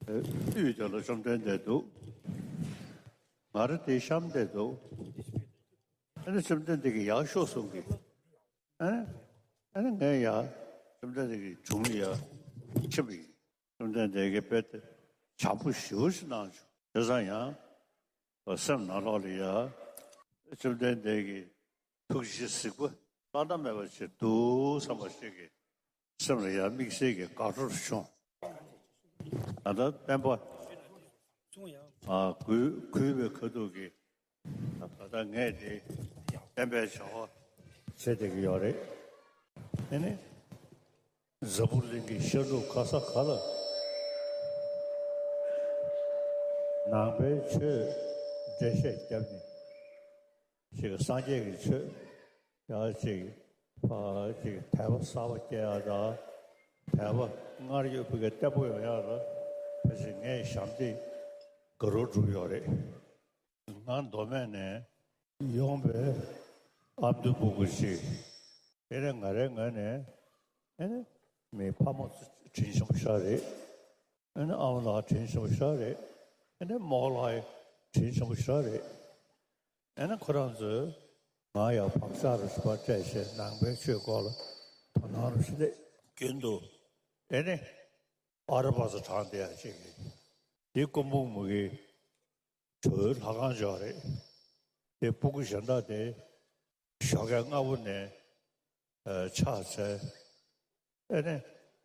དབུས་དེ་ལ་བཅོམ་ལྡན་འདས་འདུག་ང་རང་དེ་གཤམ་དེ་འདུག་ཨ་ནི་བཅོམ་ལྡན་འདས་ཀྱིས་ཡར་ཤོག་གསུང་གི། ཨ་ནི་ཨ་ནི་ངས་ཡར་བཅོམ་ལྡན་འདས་ཀྱི་དྲུང་ལ་ཡར་ཕྱིན་པ་ཡིན། བཅོམ་ལྡན་འདས་ཀྱིས་དཔེ་དེ་བྱམས་པོ་ཞེ་པོ་ཞིག་གནང་བྱུང་། བྱས་ཙང་ཡང་སེམས་ནང་ལོགས་ལ་ཡ་བཅོམ་ལྡན་འདས་ཀྱི་ཐུགས་རྗེ་གཟིགས་པ་བླ་ན་མེད་པ་ཞིག་འདུག་བསམ་པ་ཞིག་གི་སེམས་ལ་ཡ་དམིགས་བསལ་གྱི་དགའ་སྤྲོ་བྱུང་། ད་ལྟ་བསྟན་པ་ཨ་གུས་གུས་པའི་ཁ་ཐུག་གི་ད་ལྟ་ངས་དེ་བསྟན་པའི་བྱ་བ་བྱེད་བསྡད་ཀྱི་ཡོད་རེད། དེ་ནི་འཛམ་བུ་གླིང་གི་ཤར་ནུབ་ག་ས་ག་ལ་ནང་པའི་ཆོས་འགྲེལ་བཤད་བརྒྱབ་ནས་ཞིག་སངས་རྒྱས་ཀྱི་ཆོས་ཡང་ཅིག་ཕ་ཅིག་དད་པ་གསར་པ་སྐྱེ་ཡག་དང་དད་པ་སྔར་ཡོད་པའི་བརྟན་པོ་ཡོང་ཡག་ལ་ཕལ་ཆེར་ངས་ཞབས་འདེགས་དགའ་རབ་བསྒྲུབས་ཡོད་རེད། ང་མདོ་སྨད་ནས་ཡོང་པའི་ཨ་མདོའི་སྤུ་གུ་ཞིག་དེ་ནས་ང་རའི་ངོས་ནས་ཨེ་ནི་མི་ཕ་མ་དྲིན་ཆེན་པོ་ཞིག་རེད། ཨེ་ནི་ཨ་མ་ལགས་དྲིན་ཆེན་པོ་ཞིག་རེད། ཨེ་ནི་རྨོ་ལགས་དྲིན་ཆེན་པོ་ཞིག་རེད། ཨེ་ནི་ཁོ་རང་ཚོས་ང་ཡང་བག་ཆགས་རུ་ཞིག་པ་སྤྲད་བྱས་ནང་པའི་ཆོས་སྐོར་ལ་དོ་སྣང་རུ་ཞིག་སླེབས། རྒྱུན་དུ་ཨེ་ནི་ཨ་ར་བ་ཚ་དྲངས་བསྡད་ཡག་ཅིག་རེད། དེ་སྐུ་འབུམ་མ་གི་གྲོས་ལྷ་ཁང་འཇོག་རེད། དེ་སྤུ་གུ་གཞན་དག་དེ་ཞོགས་ཀས་སྔ་པོ་ནས་ཨ་ཕྱག་འཚལ། ཨེ་ནས་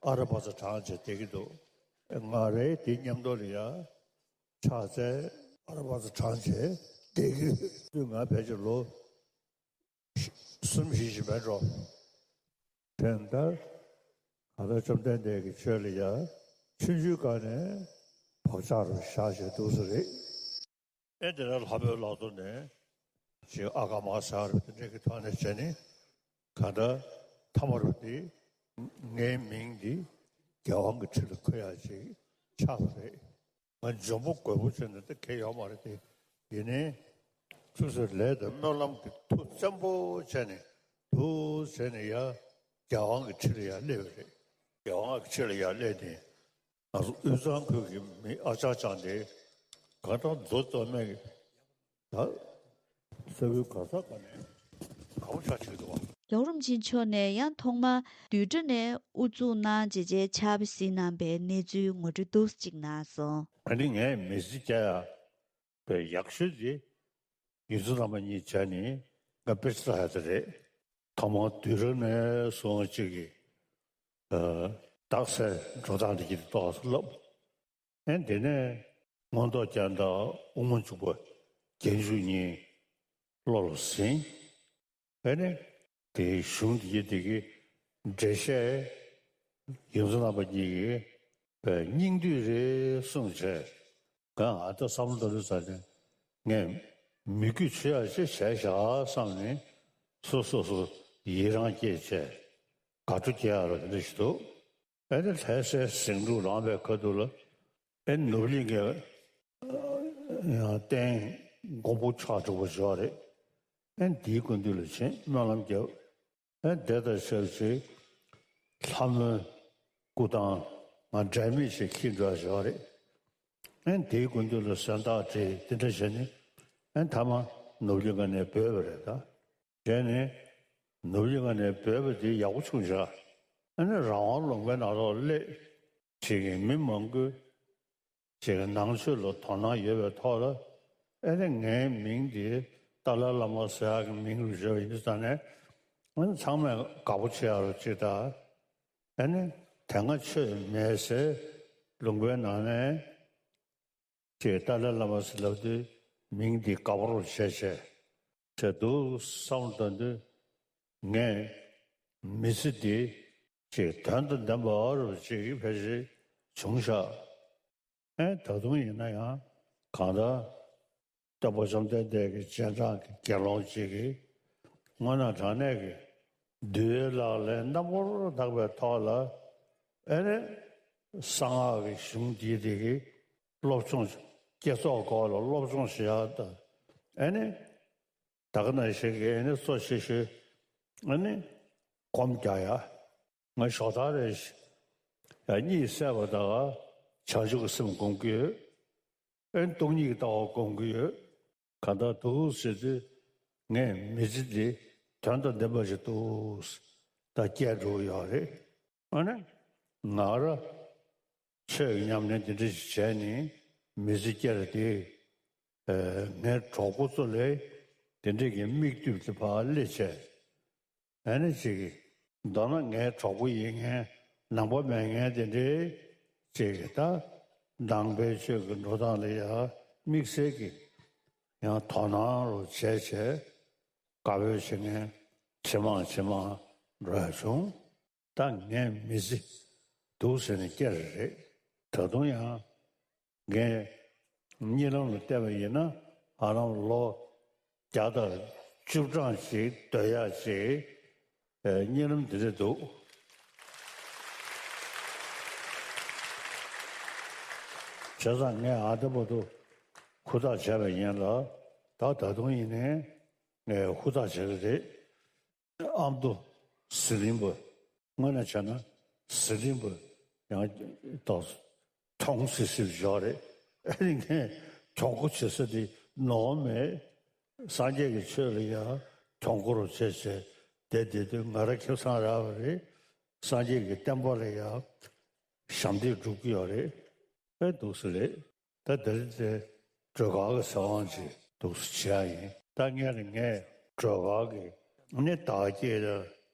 ཨ་ར་བ་ཚ་དྲངས་བྱས་བསྡད་ཀྱི་འདུག་ང་རེད་དེ་མཉམ་དུ་ལ་ཡ་ཕྱག་འཚལ་ཨ་ར་བ་ཚ་དྲངས་བྱས་བསྡད་ཀྱི་འདུག་ང་ཕལ་ཆེར་ལོ་གསུམ་བཞི་ཞིག་མེད་འགྲོ། དེ་ལྟར་གང་ལྟར་བཅོམ་ལྡན་འདས་ཀྱི་ཆོས་ལ་ཡང་ཆུང་ཆུང་སྒང་ནས་བག་ཆགས་རུ་བཞག་བྱས་འདུག་ས་རེད། ཨེ་དེ་ནས་ལྷ་མོའི་ལག་ཏུ་ནས་ཅིག་ཨ་ཀ་མ་ཟེར་བ་དེ་འདྲ་གི་ཐོག་ནས་བྱས་ནས་གང་ལྟར་ཐ་མར་དེ་ངའི་མིང་འདི་རྒྱལ་དབང་གི་ཁྲི་ལ་འཁོད་ཡག་ཅིག་ཆགས་པ་རེད། ང་འཇོན་པོ་རྒོད་པོ་བྱས་ནས་ད་གལ་ཡོད་མ་རེད་དེ། ཡིན་ནའི་སོ་སོའི་ལས་དང་སྨོན་ལམ་གྱི་མཐུ་བཙན་པོ་བྱས་ནས་འདུག་བྱས་ནས་ཡ་རྒྱལ་དབང་གི་ཁྲི་ལ་ཡ་སླེབས་པ་རེད། རྒྱལ་དབང་གི་ཁྲི་ལ་ཡ་སླེབས་ནས་ང་ཚོ་དབུས་གཙང་ཁུལ་གྱི་མི་ཨ་ཅག་ཅག་འདི་གང་ལྟར་མདོ་སྟོད་སྨད་ཀྱི་ད་ས་ཁུལ་ག་ས་ག་ནས་དགའ་པོ་ཆགས་བྱེད་འདུག་བ། རྒྱལ་བ་རིན་པོ་ཆེ་མཆོག་ནས་ཡང་ཐོག་མར་བསྡུས་གྲྭ་ནས་དབུ་བཙུགས་གནང་བྱས་རྗེས་ཕྱག་དཔེ་གཟིགས་གནང་པའི་གནས་ཚུལ་ངོ་སྤྲོད་ཏོག་ཙམ་ཅིག་གནང་སོང་། ཨ་ནི་ངས་མི་ཚེ་བསྐྱལ་ཡག་པའི་ཡག་ཤོས་དེ་ཡོངས་འཛིན་རྣམ་པ་གཉིས་བྱས་ནས་ང་དཔེ་ཆ་ལྷག་ཡག་དེ་རེད། ཐོག་མར་བསྡུས་གྲྭ་ནས་སོང་ཅིག་གིས་རྟགས་གསལ་འགྲོ་སྟངས་དེ་གྱིས་ཏོག་ཙམ་བསླབ། ཨེ་དེ་ནས་མངོན་རྟོགས་རྒྱན་དང་དབུ་མ་འཇུག་པ་རྒྱན་འཇུག་གཉིས་བློ་ལ་ཟིན། ཨེ་ནས་དེའི་གཞུང་དེ་གྱིས་དེ་གི་འགྲེལ་བཤད་ཡོངས་འཛིན་རྣམ་པ་གཉིས་ཀྱིས་པའི་སྙིང་བསྡུས་རེད་གསུངས་བྱས། གང་ཨ་ད་བསམ་བློ་འདི་ཚར་ནས་ངས་མི་རྒྱུད་ཆེ་ཡག་ཅིག་བྱས་བཞག་བསམ་ནས་སོ་སོ་སོ་ཡི་རང་སྐྱེས་བྱས་དགའ་སྤྲོ་སྐྱེ་ཡག་ལ་དེ་འདྲ་ཞིག་འདུག་ཨེ་ནི་ལྷ་སའི་ཟིང་འཁྲུག་ལངས་པའི་ཁ་ཐུག་ལ་ཨེ་ནུབ་གླིང་གི་ཡང་རྟེན་མགོན་པོ་ཕྱག་དྲུག་པ་ཞིག་ཡོད་རེད། ཨེ་འདིའི་སྐུ་མདུན་ལ་ཕྱིན་སྨོན་ལམ་བརྒྱབ། ཨེ་དེ་དང་ཆབས་ཅིག་ལྷ་མོའི་སྐུ་ཐང་ང་འབྲལ་མེད་ཅིག་འཁྱེར་འགྲོ་ཡག་ཞིག་ཡོད་རེད། ཨེ་དེའི་སྐུ་མདུན་ལ་གཟེངས་རྟགས་སྤྲད་དེ་འདྲ་བྱས་ནས་ཨེ་མཐའ་མ་ནུབ་གླིང་ག་ནས་བྲོས་པ་རེད་ད། བྱས་ནས་ནུབ་གླིང་ག་ནས་བྲོས་པ་དེ་ཡག་པོ་བྱུང་བཞག་ཨ་ནི་རང་དབང་ལུང་པའི་ནང་ལོགས་སླེབས་བྱེད་མཁན་མི་མང་པོས་བྱེད་མཁན་ནང་ཆོས་ལ་དོ་སྣང་ཡོད་པའི་ཐོག་ལ་ཨ་ནི་ངའི་མིང་འདི་ཏཱ་ལའི་བླ་མ་ཟེར་ཡག་གི་མིང་རུ་བརྗོད་པ་ཡིན་ཙང་ནས་ཨ་ནི་ཚང་མས་དགའ་པོ་བྱེད་ཡག་རུ་ཅིག་དང་། ཨ་ནི་དེ་སྔ་ཆོས་མེད་ཟེར་ལུང་པའི་ནང་ནས་ཅེས་ཏཱ་ལའི་བླ་མ་ཟེར་ལབ་དུས་མིང་འདི་དགའ་པོ་རུ་བྱས་བྱས། བྱས་འདུག་བསམ་བློ་བཏང་དུས། ངས་མི་ཚེ་འདི་ཅིག་དོན་དང་ལྡན་པ་རུ་ཅིག་ཕལ་ཆེར་བྱུང་ཤག་ཨེ་ད་དུང་ཡིན་ན་ཡང་གང་ལྟར་སྟོན་པ་བཅོམ་ལྡན་འདས་ཀྱི་རྗེས་འབྲང་གི་དགེ་སློང་ཅིག་གིས་དངོས་གནས་དྲང་གནས་ཀྱི་འདུལ་བའི་ལག་ལེན་རྣམ་པར་དག་པའི་ཐོག་ལ་ཨེ་ནི་གསང་སྔགས་ཀྱི་གཞུང་འདིའི་དེ་གི་སློབ་སྦྱོང་བསྐྱེད་རྫོགས་སྐོར་ལ་སློབ་སྦྱོང་བྱེད་ཡག་དང་ཨེ་ནི། ད་ག་ནང་བཞིན་གྱི་ཨ་ནི་གཙོ་ཆེ་ཤོས་ཨ་ནི་སྒོམ་རྒྱག་ཡ། ང་ཞོགས་ཐག་རེ་ཞིག་ཡ་གཉིད་སད་པ་དང་བྱང་ཆུབ་ཀྱི་སེམས་སྒོམ་གྱི་ཡོད། ཨ་ནི་སྟོང་ཉིད་ཀྱི་ལྟ་བ་སྒོམ་གྱི་ཡོད། གང་ལྟར་འདུག་ཟེར་དུས་ངས་མི་ཚེ་འདི་དོན་དང་ལྡན་པ་ཞིག་འདུག་ད་སྐྱེལ་འགྲོ་གི་ཡོད་རེད། ཨ་ནི་ང་ར་ཆོས་ཉམས་ལེན་འདི་འདྲ་ཞིག་བྱས་ནས་མི་ཚེ་སྐྱེལ་ཏེ། ཨ་ངའི་གྲོགས་པོ་ཚོ་ལས་དེ་འདྲས་ཀྱི་མིག་ལྟོས་ཏེ་ཕར་སླེབས་བྱས། ཨ་ནི་ཅིག་མདོར་ན་ངའི་གྲོགས་པོ་ཡིན་མཁན་ནང་པ་མེད་མཁན་དེ་འདྲས་ཅིག་ད་ནང་པའི་ཆོས་ཀྱི་འགྲོ་སྟངས་ལ་ཡང་དམིགས་བསལ་གྱི་ཡང་དོ་སྣང་རུ་བྱས་བྱས་དགའ་འབོད་བྱེད་མཁན་ཇེ་མང་ཇེ་མང་འགྲོ་ཡ་བྱུང་། ད་ངའི་མི་ཚེ་འདུག་ཟེར་ནས་བསྐྱལ་རེད། ད་དུང་ཡང་ངས་གཉིད་ལམ་ལ་བལྟས་པ་ཡིན་ན་ཧ་ལམ་ལོ་བརྒྱ་དང་བཅུ་གྲངས་ཅིག་སྡོད་ཡག་ཅིག་ཨེ་གཉིད་ལམ་འདི་འདྲ་འདུག་བྱས་ཙང་ངས་ཨ་ད་བར་དུ་ཧུར་ཐག་བྱས་པ་ཡིན་ལ། ད་ད་དུང་ཡིན་ནའི་ངས་ཧུར་ཐག་བྱེད་ཀྱི་རེད། ཨ་མདོ་ཟི་ལིང་པ། དངོས་གནས་བྱས་ན་ཟི་ལིང་པ་ཡང་ཏོག་གྱོང་སི་སི་བཞག་རེད། ཨ་ནི་ངས་གྱོང་པོ་བྱེད་ས་དེ་ནོར་མེད། སངས་རྒྱས་ཀྱི་ཆོས་ལ་ཡང་གྱོང་པོ་རུ་བྱས་བྱས་བསྡད་བསྡད་དུས་ང་རང་ཁེ་བཟང་རག་པ་རེད། སངས་རྒྱས་ཀྱི་བསྟན་པ་ལ་ཡང་ཞབས་འདེགས་སྒྲུབ་ཀྱི་ཡོད་རེད། ཨེ་འདུག་སེ་རེད། ད་འདིར་དེ་སྒྲོལ་དཀར་གྱི་ཚེ་དབང་ཅིག་འདུག་སེ་བྱེད་ཡ་ཡིན། ད་སྔོན་ལ་ངས་སྒྲོལ་དཀར་གྱི་ནི་བདག་བསྐྱེད་ལ་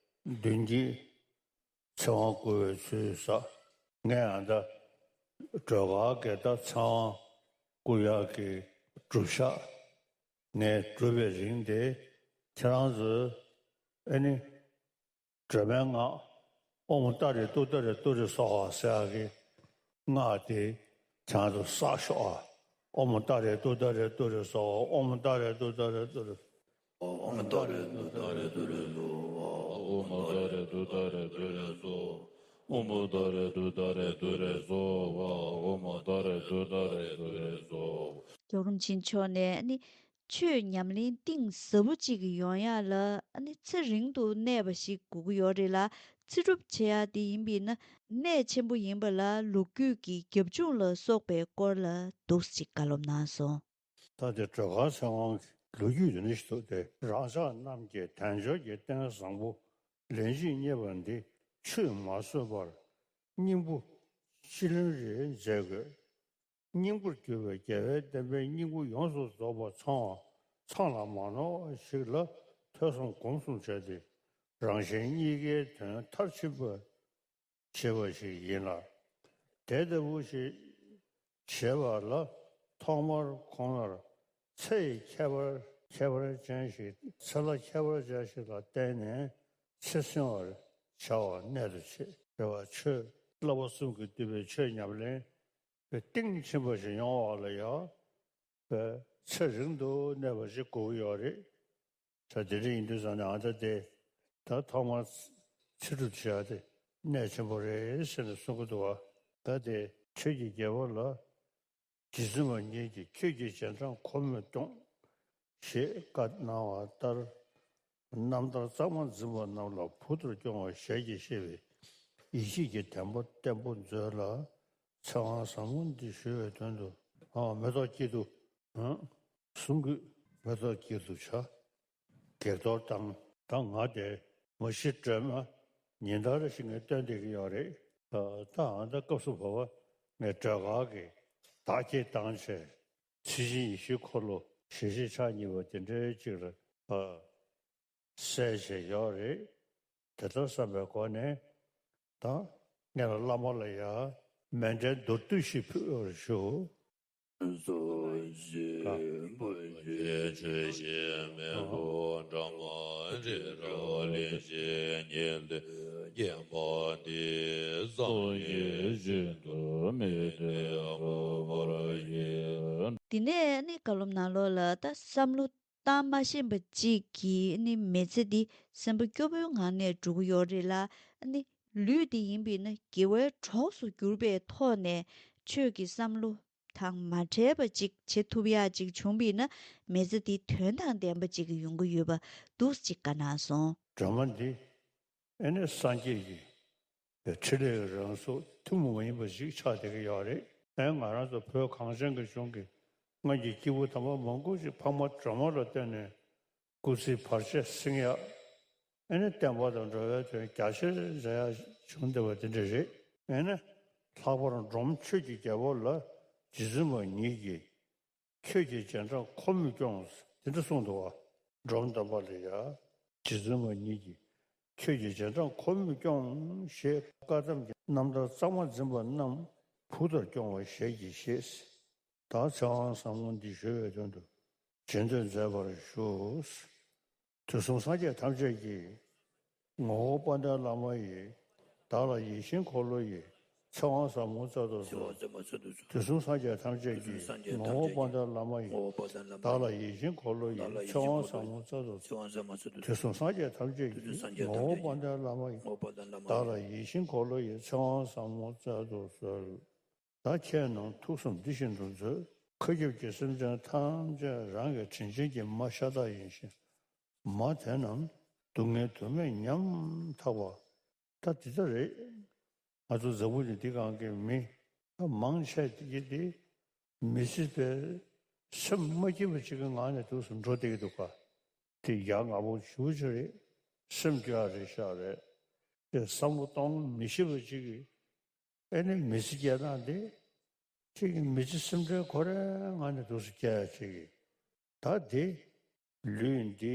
མདུན་གྱི་ཚེ་དབང་བསྐུར་བའི་ཚུལ་བསགས། ངས་ཨ་ད་སྒྲོལ་དཀར་གྱི་ད་ཚེ་དབང་བསྐུར་ཡག་གི་སྒྲུབ་ཞག་ངས་བསྒྲུབས་པའི་རིང་དེ་ཁྱེད་རང་ཚོས་ཨ་ནི། སྒྲོལ་མའི་སྔགས། ཨོཾ་ཏཱ་རེ་ཏུཏྟཱ་རེ་ཏུ་རེ་སྭཱ་ཧཱ་ཟེར་ཡག་གི་སྔགས་དེ་ཁྱེད་ཚོ་བསགས་ཤོག་ཨ། ཨོཾ་ཏཱ་རེ་ཏུཏྟཱ་རེ་ཏུ་རེ་སྭཱ་ཧཱ། ཨོཾ་ཏཱ་རེ་ཏུཏྟཱ་རེ་ཏུ་རེ། ཨོཾ་ཏཱ་རེ་ཏུཏྟཱ་རེ་ཏུ་རེ་སྭཱ་ཧཱ། ཨོཾ་ཏཱ་རེ་ཏུཏྟཱ་རེ་ཏུ་རེ་སྭཱ་ཧཱ། ཨོཾ་ཏཱ་རེ་ཏུཏྟཱ་རེ་ཏུ་རེ་སྭཱ་ཧཱ། ཨོཾ་ཏཱ་རེ་ཏུཏྟཱ་རེ་ཏུ་རེ་སྭཱ་ཧཱ། རྒྱལ་བ་རིན་པོ་ཆེ་མཆོག་ནས་ནི། ཆོས་ཉམས་ལེན་གཏིང་ཟབ་པོ་གཅིག་ཡོང་ཡག་ལ་ཨ་ནི་ཚེ་རིང་དུ་གནས་པ་ཞིག་དགོས་ཀྱི་ཡོད་རེད་ལ། ཚེ་སྒྲུབ་བྱེད་ཡག་དེ་ཡིན་པས་ན་གནད་ཆེན་པོ་ཡིན་པ་ལ་ལོ་རྒྱུས་ཀྱི་རྒྱབ་ལྗོངས་ལ་སོགས་པའི་སྐོར་ལ་འདུག་སེ་ཅིག་བཀའ་སློབ་གནང་སོང་། ད་དེ་སྒྲོལ་དཀར་ཚེ་དབང་གི་ལོ་རྒྱུས་དེ་འདྲ་ཞིག་འདུག་སྟེ། རང་ཅག་རྣམས་ཀྱི་དལ་འབྱོར་གྱི་རྟེན་བཟང་པོ་ལན་གཅིག་རྙེད་པ་འདི་ཆུད་མ་ཟོས་པར་སྙིང་པོ་ཅི་ལོན་རེ་མཛད་དགོས། སྙིང་པོར་གྱུར་པའི་རྒྱལ་བའི་བསྟན་པའི་སྙིང་པོ་ཡོངས་སུ་རྫོགས་པ་ཚང་བ་ཚང་ལ་མ་ནོར་བ་ཞིག་ལ་ཐོས་བསམ་སྒོམ་གསུམ་བྱས་ཏེ་རང་གཞན་གཉིས་ཀའི་དོན་མཐར་ཕྱིན་པ་བྱེད་པ་ཞིག་ཡིན་ལ། དེ་ལྟ་བུ་ཞིག་བྱེད་པ་ལ་ཐོག་མར་ཁོང་ལ་ཚེ་ཡི་ཁྱད་པར་ཁྱད་པར་ཅན་ཞིག་ཚེ་ལ་ཁྱད་པར་ཅན་ཞིག་ལ་བརྟེན་ནས་ཚེ་ཟིན་པར་བྱ་བ་གནད་དུ་ཆེ། རེ་བ་ཆོས་བསླབ་པ་གསུམ་གྱིས་བསྡུས་པའི་ཆོས་ཉམས་ལེན། པའི་གཏིང་ཕྱིན་པ་ཞིག་ཡོང་བ་ལ་ཡང་པའི་ཚེ་རིང་དུ་གནས་པ་ཞིག་དགོས་ཀྱི་ཡོད་རེད། ད་དེ་འདྲ་ཡིན་དུས་ཙང་ནས་ཨ་ད་དེ་ད་ཐོག་མར་ཚེ་སྒྲུབ་བྱེད་ཡ་དེ་གནད་ཆེན་པོ་རེད་ཟེར་ནས་གསུང་གི་འདུག་བ། ད་དེ་ཆོས་ཀྱི་རྒྱལ་པོ་ལ་རྗེ་བཙུན་མ་ཉིད་ཀྱིས་ཁྱོད་ཀྱི་རྗེས་འབྲང་ཁོ་མོས་སྐྱོངས། ཞེས་བཀའ་གནང་བ་ལྟར། རྣམ་ཐར་གཙང་མ་འཛིན་པ་རྣམས་ལ་བུ་ལྟར་སྐྱོང་བ་ཞལ་གྱིས་བཞེས་པའི་ཡིད་ཆེས་ཀྱི་བདེན་པ་བརྟན་པོ་མཛོད་ལ་ཚེ་དབང་ཟབ་མོ་འདི་ཞུ་བའི་དོན་དུ། ཨ་མེ་ཏོག་སྐྱིད་སྡུག་ཨང་། གསུང་དགོས། མེ་ཏོག་སྐྱིད་སྡུག་བྱ། བགེགས་གཏོར་བཏང་། ད་ང་དེ་མ་གཞི་སྒྲོལ་མ་ཉིན་ལྟར་ཞིག་ངས་སྟོན་བསྡད་ཀྱི་ཡོད་རེད། ད་ཨ་ད་སྐབས་སུ་བབ་པ་ངས་སྒྲོལ་དཀར་གྱི་བདག་བསྐྱེད་བཏང་བྱས། ཚུལ་ཤིང་ཡེ་ཤེས་འཁོར་ལོ་ཞལ་བཞི་ཕྱག་གཉིས་པ་དེ་འདྲའི་ཅིག་ལ་ཨ་གསལ་བྱས་ཡོད་རེད། དེ་ལྟར་བསམ་པའི་སྒོ་ནས་ད་ངེད་ལ་བླ་མ་ལ་ཡང་མཎྜལ་མདོར་བསྡུས་ཤིག་ཕུལ་བར་ཞུ། སོ་ཞེས་པ་ཞེས་ཆོས་བཞིན་མི་སླུ་འགྲོ་མ་བྱེད་འགྲོ་ལས་བཞེངས་ཉིད་ལས་སྐྱེས་པ་དེ་སངས་རྒྱས་ཤིན་ཏུ་མི་གཏོང་བར་བཞེངས། དེ་ནས་ནི་བཀའ་སློབ་ནང་ལོགས་ལ་ད་བསམ་བློ་བཏང་མ་ཤེས་པ་གཅིག་གིས་ནི་མི་ཚེ་འདི་སེམས་པ་སྐྱོ་པོའི་ངང་ནས་འགྲོ་གི་ཡོད་རེད་ལ། ནི་ལུས་འདི་ཡིན་པས་ན་དགེ་བའི་གྲོགས་སུ་གྱུར་པའི་ཐོག་ནས་ཆོས་ཀྱི་བསམ་བློ་དང་མ་བྲལ་བ་ཅིག་བྱེད་ཐུབ་ཡག་ཅིག་བྱུང་པས་ན་མི་ཚེ་འདི་དོན་དང་ལྡན་པ་ཅིག་ཡོང་གི་ཡོད་པ་འདུག་ཅིག་བཀའ་གནང་སོང་། སྒྲོལ་མ་འདི་ཨེ་ནི་སངས་རྒྱས་ཀྱི་ཕའི་ཕྲིན་ལས་ཀྱི་རང་གཟུགས་ཐུན་མོང་མ་ཡིན་པ་ཞིག་ཆགས་བསྡད་ཀྱི་ཡོད་རེད། ཨེ་ང་རང་ཚོ་བོད་གངས་ཅན་གྱི་ལྗོངས་ཀྱི་སྔར་གྱི་སྐྱེས་བུ་དམ་པ་མང་པོ་ཞིག་འཕགས་མ་སྒྲོལ་མ་ལ་བརྟེན་ནས་སྐུ་ཚེའི་བར་ཆད་སེལ་ཡག་ཨེ་ནི་བསྟན་པ་དང་འགྲོ་བའི་དོན་རྒྱ་ཆེར་མཛད་ཡག་བྱུང་བསྡད་པ་དེ་འདྲ་རེད། ཨེ་ནི་ལྷག་པར་འབྲོམ་ཆོས་ཀྱི་རྒྱལ་པོ་ལ་རྗེ་བཙུན་མ་ཉིད་ཀྱིས། ཁྱོད་ཀྱི་རྗེས་འབྲང་ཁོ་མོས་སྐྱོངས། དེ་འདྲ་གསུངས་འདུག་བ། འབྲོམ་སྟོན་པ་ལ་ཡ། རྗེ་བཙུན་མ་ཉིད་ཀྱིས། ཁྱོད་ཀྱི་རྗེས་འབྲང་ཁོ་མོས་སྐྱོངས་ཞེས་བཀའ་གདམས་ཀྱི་རྣམ་ཐར་གཙང་མ་འཛིན་པ་རྣམས་བུ་ལྟར་སྐྱོང་བར་ཞལ་གྱིས་བཞེས། ད་ཚེ་དབང་བཟང་མོ་འདི་ཞུ་བའི་དོན་དུ་རྗེས་ཟློས་མཛད་པར་ཞུ། དུས་གསུམ་སངས་རྒྱས་ཐམས་ཅད་ཀྱི། ངོ་བོ་དཔལ་ལྡན་བླ་མ་ཡི། བདག་ལ་ཡིད་བཞིན་འཁོར་ལོ་ཡི། ཚེ་དབང་ཟབ་མོ་སྩལ་དུ་གསོལ། དུས་གསུམ་སངས་རྒྱས་ཐམས་ཅད་ཀྱི། ངོ་བོ་དཔལ་ལྡན་བླ་མ་ཡི། བདག་ལ་ཡིད་བཞིན་འཁོར་ལོ་ཡི། ཚེ་དབང་ཟབ་མོ་སྩལ་དུ་གསོལ། དུས་གསུམ་སངས་རྒྱས་ཐམས་ཅད་ཀྱི། ངོ་བོ་དཔལ་ལྡན་བླ་མ་ཡི། བདག་ལ་ཡིད་བཞིན་འཁོར་ལོ་ཡི། ཚེ་དབང་ཟབ་མོ་སྩལ་དུ་གསོལ། ད་ཁྱེད་རྣམས་ཐུགས་བསམ་འདི་བཞིན་དུ་མཛོད། མཁའ་ཁྱབ་ཀྱི་སེམས་ཅན་ཐམས་ཅད་རང་གི་དྲིན་ཅན་གྱི་མ་ཤ་སྟག་ཡིན་ཞིང་། མ་དེ་རྣམས་སྡུག་བསྔལ་དུ་མས་ཉམ་ཐག་པ། ད་འདི་ལྟར་རེད། ང་ཚོ་འཛམ་བུ་གླིང་འདི་སྒང་གི་མི་ད་མང་ཆེ་དེ་གི་དེ་མི་ཚེ་དེ་སེམས་མ་སྐྱིད་པ་ཅིག་གི་ངང་ནས་དུས་སུ་འགྲོ་བསྡད་ཀྱི་འདུག་ག་དེ་ཡ་ང་པོ་ཞུ་ཅི་རེད། སེམས་སྐྱོ་ཡ་རེད་ཤག་རེད། དེ་བསམ་བློ་གཏོང་མི་ཤེས་པ་ཅིག་གི་ཨེ་ནི་མི་ཚེ་སྐྱེལ་སྟངས་དེ། ཁྱེད་ཀྱི་མི་ཚེ་སེམས་ཁྲལ་ཁོ་རའི་ངང་ནས་འདུག་སེ་སྐྱེལ་ཡ་ཅིག་གི་ད་དེ་ལུས་འདི་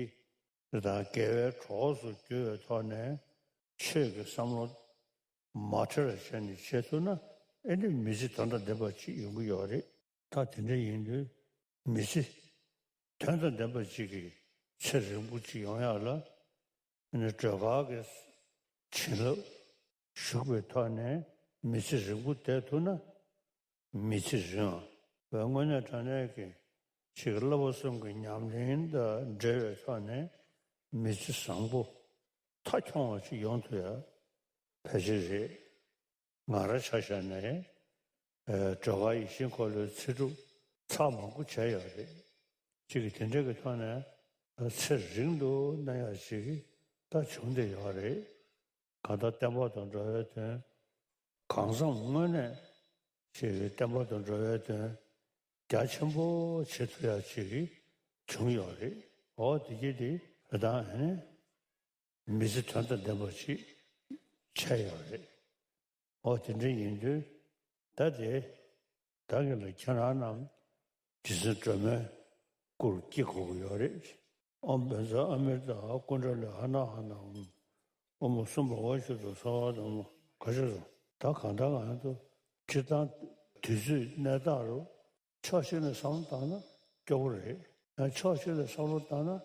དང་དགེ་བའི་གྲོགས་སུ་གྱུར་བའི་ཐོག་ནས་ཆོས་ཀྱི་བསམ་བློ་མ་བྲལ་བ་བྱས་ནས་བྱེད་ཐུབ་ན་ཨེ་ནི་མི་ཚེ་དོན་དང་ལྡན་པ་ཅིག་ཡོང་གི་ཡོད་རེད། ད་དེ་འདྲ་ཡིན་དུས་མི་ཚེ་དོན་དང་ལྡན་པ་ཅིག་གི་ཚེ་རིང་པོ་ཅིག་ཡོང་ཡག་ལ་ཨེ་ནི་སྒྲོལ་དཀར་གྱི་བྱིན་རླབས། ཞུགས་པའི་ཐོག་ནས་མི་ཚེ་རིང་པོ་བསྡད་ཐུབ་ན་མི་ཚེ་རིང་བའི་དངོས་གནས་དྲང་གནས་ཀྱི་ཆེད་ཀྱི་བསླབ་པ་གསུམ་གྱི་ཉམས་ལེན་དང་འབྲེལ་བའི་ཐོག་ནས་མི་ཚེ་བཟང་པོ་མཐའ་འཁྱོངས་པ་ཞིག་ཡོང་ཐུབ་ཡ་ཕལ་ཆེར་རེད། ང་རང་ཆ་བཞག་ནས་སྒྲོལ་དཀར་ཡིད་བཞིན་འཁོར་ལོའི་ཚེ་སྒྲུབ་ཚར་མང་པོ་བྱས་ཡོད་རེད། གཅིག་གིས་དེ་འདྲ་གི་ཐོག་ནས་ཚེ་རིང་དུ་གནས་ཡ་ཞིག་ད་བྱུང་བསྡད་ཡོད་རེད། གང་ལྟར་བསྟན་པ་དང་འགྲོ་བའི་དོན། གང་འཚམ་དངོས་གནས་ཞིག་གིས་བསྟན་པ་དང་འགྲོ་བའི་དོན་རྒྱ་ཆེན་པོ་བྱེད་ཐུབ་ཡག་ཅིག་བྱུང་ཡོད་རེད། འོ་དེ་གྱིས་དེ་ད་ལྟ་ཨེ་མི་ཚེ་དོན་དང་ལྡན་པ་ཅིག་ཆགས་ཡོད་རེད། འོ་དེ་འདྲ་ཡིན་དུས་ད་དེ་ད་གིན་ལ་ཁྱེད་རང་རྣམས་རྗེ་བཙུན་སྒྲོལ་མའི་སྐུར་སྐྱེ་དགོས་ཀྱི་ཡོད་རེད། ཨོཾ་བཛྲ་ཨ་མྲྀ་ཏ་ཀུཎྜ་ལི་ཧ་ན་ཧ་ན་ཨོཾ། ཨོཾ་སུམྦྷ་ཝ་ཤ་ཏུ་སྭ་ཝ་དྷཱ་མ། ག་ཤེས་སོང་། ད་གང་ལྟར་ང་ཚོ་སྤྱིར་བཏང་དུས་ཚོད་གནས་སྟངས་རུ་ཕྱོགས་གཅིག་ནས་བསམ་བློ་བཏང་ན་སྐྱོ་པོ་རེད། ཡང་ཕྱོགས་གཅིག་ནས་བསམ་བློ་བཏང་ན་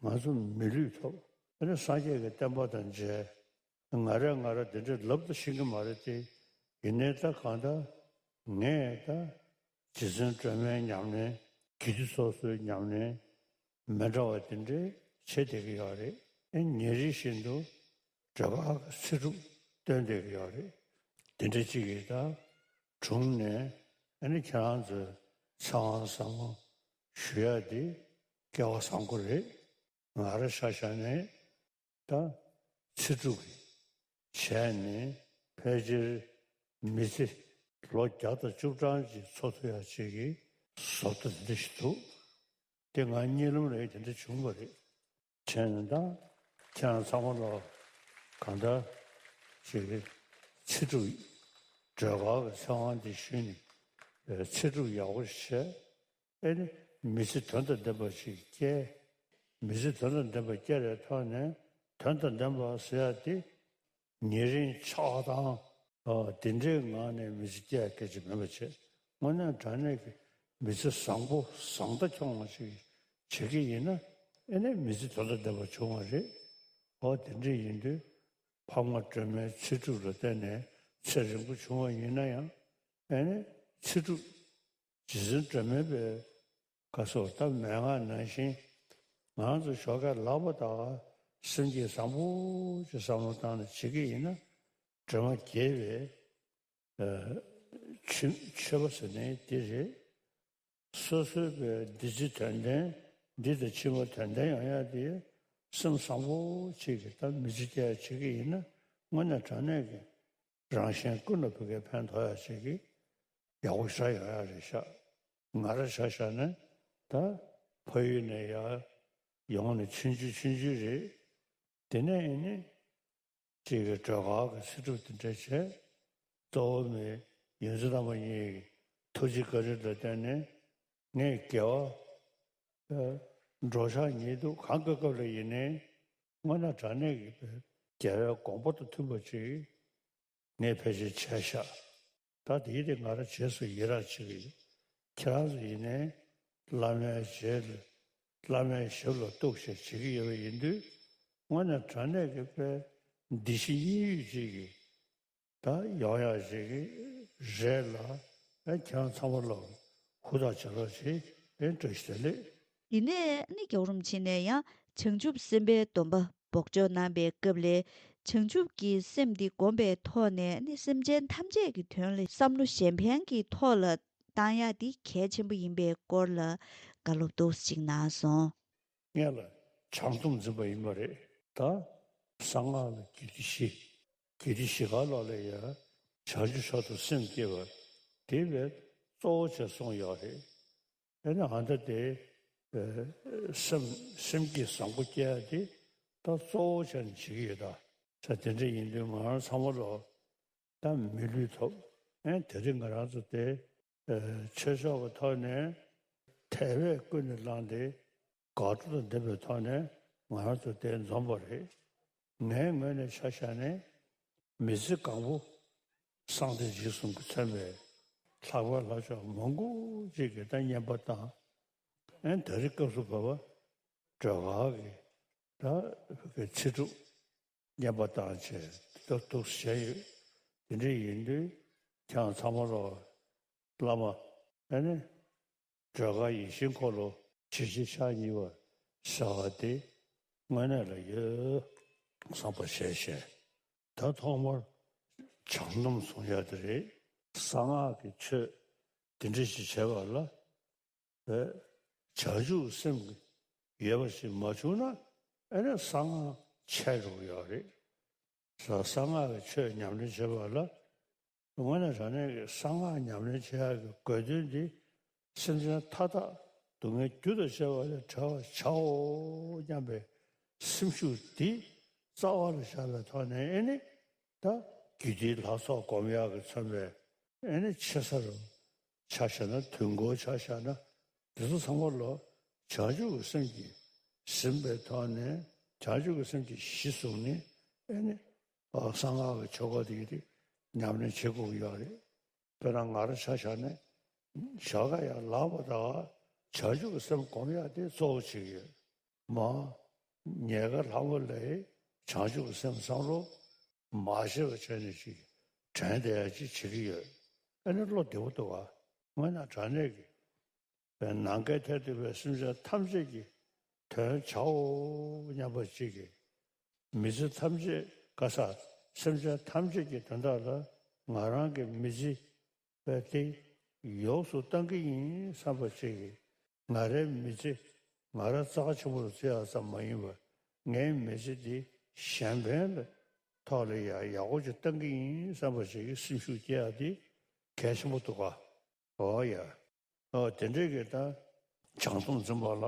ང་ཚོ་མི་ལུས་ཐོབ། ཨ་ནི་སངས་རྒྱས་ཀྱི་བསྟན་པ་དང་མཇལ། ང་རས་ང་ར་འདི་འདྲའི་ལབ་ཏུ་ཤེས་ཀྱི་མ་རེད་དེ། ཡིན་ནའི་ད་གང་ལྟར་ངས་ད་རྗེ་བཙུན་སྒྲོལ་མའི་ཉམས་ལེན། དགེ་འདུན་སོ་སོའི་ཉམས་ལེན་མི་འདྲ་བ་དེ་འདྲའི་བྱེད་བསྡད་ཀྱི་ཡོད་རེད། ཨེ་ཉིན་རེ་བཞིན་དུ་སྒྲོལ་དཀར་གྱི་ཚེ་སྒྲུབ་སྟོན་བསྡད་ཀྱི་ཡོད་རེད། དེ་འདྲ་གཅིག་གིས་ད་དྲུང་ནས་ཨ་ནི་ཁྱེད་རང་ཚོའི་ཚེ་དབང་ཟབ་མོ་ཞུ་ཡ་དེ་སྐལ་བ་བཟང་པོ་རེད། ང་རང་ཆ་བཞག་ནས་ད་ཚེ་སྒྲུབ་ཀྱི་བྱས་ནས་ཕལ་ཆེར་མི་ཚེ་ལོ་བརྒྱ་དང་བཅུ་གྲངས་ཅིག་འཚོ་ཐུབ་ཡ་ཅིག་གི་བཟོ་ལྟ་དེ་འདྲ་ཞིག་འདུག་དེ་ང་གཉིད་ལམ་ལ་དེ་འདྲ་བྱུང་བ་རེད། བྱས་ནས་ད་ཁྱེད་རང་ཚང་མ་ལ་གང་ལྟར་ཅིག་ཚེ་སྒྲུབ་སྒྲོལ་དཀར་གྱི་ཚེ་དབང་འདི་ཞུས་ནས་ཚེ་སྒྲུབ་ཡག་པོ་ཞིག་བྱས། ཨེ་ནི་མི་ཚེ་དོན་དང་ལྡན་པ་ཞིག་སྐྱེལ། མི་ཚེ་དོན་དང་ལྡན་པ་སྐྱེལ་བའི་ཐོག་ནས་དོན་དང་ལྡན་པ་ཟེར་ཡ་དེ་ཉེ་རིང་ཆགས་སྡང་ཨ་དེ་འདྲའི་ངང་ནས་མི་ཚེ་སྐྱེལ་ཡ་སྐད་ཆ་མིན་པ་བྱས། དངོས་གནས་དྲང་གནས་ཀྱི་ མི་ཚེ་བཟང་པོ་བཟང་ལྟ་ཁྱོང་བ་ཞིག་བྱེད་ཀྱི་ཡིན་ན། ཨེ་ནས་མི་ཚེ་དོན་དང་ལྡན་པ་བྱུང་བ་རེད། འོ་དེ་འདྲ་ཡིན་དུས། ཕ་མ་སྒྲོལ་མའི་ཚེ་སྒྲུབ་ལ་བརྟེན་ནས་ཚེ་རིང་པོ་བྱུང་བ་ཡིན་ན་ཡང་། ཨེ་ནས་ཚེ་སྒྲུབ་རྗེ་བཙུན་སྒྲོལ་མའི་པའི་བཀའ་སོགས་ད་མན་ངག་ནང་བཞིན། ང་ཚོ་ཞོགས་ཀས་ལངས་པ་དང་སེམས་བསྐྱེད་བཟང་པོ་ཅིག་བསམ་བློ་བཏང་ནས་བྱེད་ཀྱི་ཡིན་ན། སྒྲོལ་མ་དགྱེས་པའི་ཆོས་ཆོས་པ་ཟེར་ནའི་འདི་རེད། སོ་སོའི་པའི་འདི་ཕྱི་དོན་ལྡན། འདི་དང་ཕྱི་མ་དོན་ལྡན་ཡོང་ཡ་དེ། སེམས་བཟང་པོ་ཅིག་གིས་ད་མི་ཚེ་སྐྱེལ་བྱེད་ཀྱི་ཡིན་ན། དངོས་གནས་དྲང་གནས་ཀྱི་རང་གཞན་ཀུན་ལ་བོད་སྐད་ཕན་ཐོགས་ཡ་ཅིག་གི་ཡག་པོ་ཞེ་དྲག་ཡོང་ཡ་རེད་ཤག་ང་རང་ཆ་བཞག་ན་ད་ཕ་ཡུལ་ནས་ཡར་ཡོང་ནས་ཆུང་ཆུང་ཆུང་ཆུང་རེད། དེ་ནས་ཨེ་ནི་ཅིག་གི་སྒྲོལ་དཀར་གྱི་ཚེ་སྒྲུབ་དེ་འདྲ་བྱས། གཙོ་བོ་མི་ཡོངས་འཛིན་བླ་མ་གཉིས་ཀྱི་ཐུགས་རྗེ་བཀའ་དྲིན་ལ་བརྟེན་ནས་ངས་དགེ་བ་འགྲོ་འཆག་ཉལ་འདུག་གང་སྐབས་སྐབས་ལ་ཡིན་ནའི་དངོས་གནས་དྲང་གནས་ཀྱི་དགེ་བའི་དགོངས་པ་དང་མཐུན་པ་ཅིག་ངས་ཕལ་ཆེར་བྱས་ཤག་ད་དེའི་རིགས་ང་རང་རྗེས་སུ་ཡི་རང་བྱེད་ཀྱི་ཡོད། ཁྱེད་རང་ཚོ་ཡིན་ནའི་བླ་མའི་རྗེས་ལ་བླ་མའི་ཞབས་ལ་གཏུགས་བྱས་བྱེད་ཀྱི་ཡོད་པ་ཡིན་དུས། དངོས་གནས་དྲང་གནས་ཀྱི་དཔེ་འདི་ཕྱི་གཉིས་ཡོད་ཅིག་གི་ད་ཡོང་ཡག་ཅིག་གི་རེད་ལ། ཨེ་ཁྱེད་རང་ཚང་མ་ལ་ཧུར་ཐག་བྱེད་རོགས་བྱེད། ཨེ་བཀྲ་ཤིས་བདེ་ལེགས། དེ་ནས་ནི་རྒྱལ་བ་རིན་པོ་ཆེ་ནས་ཡང་བྱང་ཆུབ་སེམས་དཔའི་སྡོམ་པ་འབོགས་ཆོག་གནང་པའི་སྐབས་ལས། བྱང་ཆུབ་ཀྱི་སེམས་འདི་བསྒོམ་པའི་ཐོག་ནས་ནི་སེམས་ཅན་ཐམས་ཅད་ཀྱི་དོན་ལ་བསམ་བློ་གཞན་ཕན་གྱི་ཐོག་ལ་བཏང་ཡག་འདི་གལ་ཆེན་པོ་ཡིན་པའི་སྐོར་ལ་བཀའ་སློབ་ཏོག་ཙམ་ཅིག་གནང་སོང་། སྔོན་ལ་བྱང་སྡོམ་འཛིན་པ་ཡིན་པ་རེད། ད་གསང་སྔགས་ལ་རྒྱུད་སྡེ་བཞི། རྒྱུད་སྡེ་བཞི་ག་ལ་ལ་ཡང་བྱང་ཆུབ་མཆོག་ཏུ་སེམས་བསྐྱེད་པ་དེ་བས་གཙོ་བོ་བྱས་གསུངས་ཡོད་རེད། ཨེ་ནི་ཨ་ད་དེ་སེམས་སེམས་བསྐྱེད་བཟང་པོ་སྐྱེ་ཡ་དེ་ད་གཙོ་བོ་བྱས་ནས་བྱེད་ཀྱི་ཡོད་ད། ས་དེ་འདྲ་ཡིན་དུས་ང་རང་ཚང་མ་ལོ། ད་མི་ལུས་ཐོབ། ཨེ་དེ་རིང་ང་རང་ཚོ་དེ་ཆོས་ཕྱོགས་ཀྱི་ཐོག་ནས་དལ་བས་ཀུན་ནས་བསླངས་ཏེ་དགག་སྒྲུབ་དང་ལྡན་པའི་ཐོག་ནས་ང་རང་ཚོ་དེ་འཛོམས་པ་རེད། ངའི་ངོས་ནས་ཆ་བཞག་ནས་མི་ཚེ་གང་པོ་སངས་རྒྱས་རྗེས་གསུམ་གྱིས་མཚོན་པའི་ལྷག་པའི་ལྷ་མཆོག་མང་པོ་ཅིག་གི་ད་བསྙེན་པ་བཏང་། ཨེ་ད་རེས་སྐབས་སུ་བབས་པ་སྒྲོལ་དཀར་གྱི་ད་ཚེ་སྒྲུབ། བསྙེན་པ་བཏང་བྱས་ཏོག་ཏོག་བྱས་ཡོད། དེ་འདྲ་ཡིན་དུས་ཁྱེད་ཚང་མ་ལོ། བླ་མ་ཨེ་ནི་སྒྲོལ་དཀར་ཡིད་བཞིན་འཁོར་ལོ་ཇི་བཞིན་ཕྱག་གཉིས་པ་ཟེར་བ་དེ་དངོས་གནས་ལ་ཡོད་བསམ་པ་བྱས་བྱས། ད་ཐོག་མར་བྱང་སྡོམ་བཟུང་ཡ་དེ་རེད། གསང་སྔགས་ཀྱི་ཆོས་དེ་འདྲ་ཞིག་བྱས་པ་ལ། བྱང་ཆུབ་སེམས་ཡོད་པ་ཞིག་མ་བྱུང་ན་ཨེ་ནས་གསང་སྔགས་ཆད་འགྲོ་གི་ཡོད་རེད། གསང་སྔགས་ཀྱི་ཆོས་ཉམས་ལེན་བྱེད་པ་ལ། དངོས་གནས་དྲང་གནས་ཀྱི་གསང་སྔགས་ཉམས་ལེན་བྱེད་ཡག་གི་དགོས་དོན་འདི། སེམས་ཅན་མཐའ་དག་སྡུག་བསྔལ་རྒྱུ་དང་བཅས་པ་ལས་བྲལ་བར་བྱའོ་སྙམ་པའི་སེམས་ཤུགས་འདི་རྩ་བ་ལ་བཞག་པའི་ཐོག་ནས་ཨེ་ནི། ད་རྒྱུད་སྡེའི་ལྷ་ཚོགས་སྒོམ་ཡག་གི་མཚོན་པའི་ཨེ་ནི་ཆེ་ས་རུ་ཆ་བཞག་ན། དུས་འཁོར་ཆ་བཞག་ན། འདི་ཚོ་ཚང་མ་ལོ་བྱང་ཆུབ་ཀྱི་སེམས་ཀྱིས་ཟིན་པའི་ཐོག་ནས། བྱང་ཆུབ་ཀྱི་སེམས་ཀྱི་གཞི་བཟུང་ནས་ཨེ་ནི་གསང་སྔགས་ཀྱི་ཆོ་ག་དེ་དེ་ཉམས་ལེན་བྱེད་དགོས་ཀྱི་ཡོད་རེད། དཔེར་ན་ང་རང་ཆ་བཞག་ནས་ཞོགས་ཀ་ཡར་ལངས་པ་དང་བྱང་ཆུབ་ཀྱི་སེམས་སྒོམ་ཡག་དེ་གཙོ་བོ་བྱེད་ཀྱི་ཡོད། མ། ཉལ་ཁ་ལྷ་མོ་ལས་བྱང་ཆུབ་ཀྱི་སེམས་བསམ་བློ་མ་བྱེད་པ་བྱས་ནས་ཅིག་དྲན་བསྡད་ཡ་ཅིག་བྱེད་ཀྱི་ཡོད། ཨ་ནི་བློ་བདེ་པོ་འདུག་ག་དངོས་གནས་དྲང་གནས་ཀྱི་པའི་ནམ་མཁའི་མཐས་གཏུགས་པའི་སེམས་ཅན་ཐམས་ཅད་ཀྱི་དོན་བྱའོ་སྙམ་པ་ཅིག་གིས། མི་ཚེ་ཐམས་ཅད་ག་ས་སེམས་ཅན་ཐམས་ཅད་ཀྱི་དོན་དག་ལ་ང་རང་གི་མི་ཚེ་བས་ཏེ་ཡོངས་སུ་བཏང་གི་ཡིན་བསམ་པ་ཅིག་གིས། ང་རའི་མི་ཚེ་ང་རང་རྩ་ཆེན་པོ་རུ་བརྩི་ཡག་ཙམ་མ་ཡིན་པར། ངའི་མི་ཚེ་འདི་གཞན་ཕན་ལ་ཐོག་ལ་ཡང་ཡག་པོ་ཅིག་བཏང་གི་ཡིན་བསམ་པ་ཞིག་གི་སེམས་ཤུགས་སྐྱེ་ཡག་དེ་གལ་ཆེན་པོ་འདུག་ག་འོ་ཡ། འོ་དེ་འདྲའི་གི་ད་བྱང་སྡོམ་འཛིན་པ་ལ་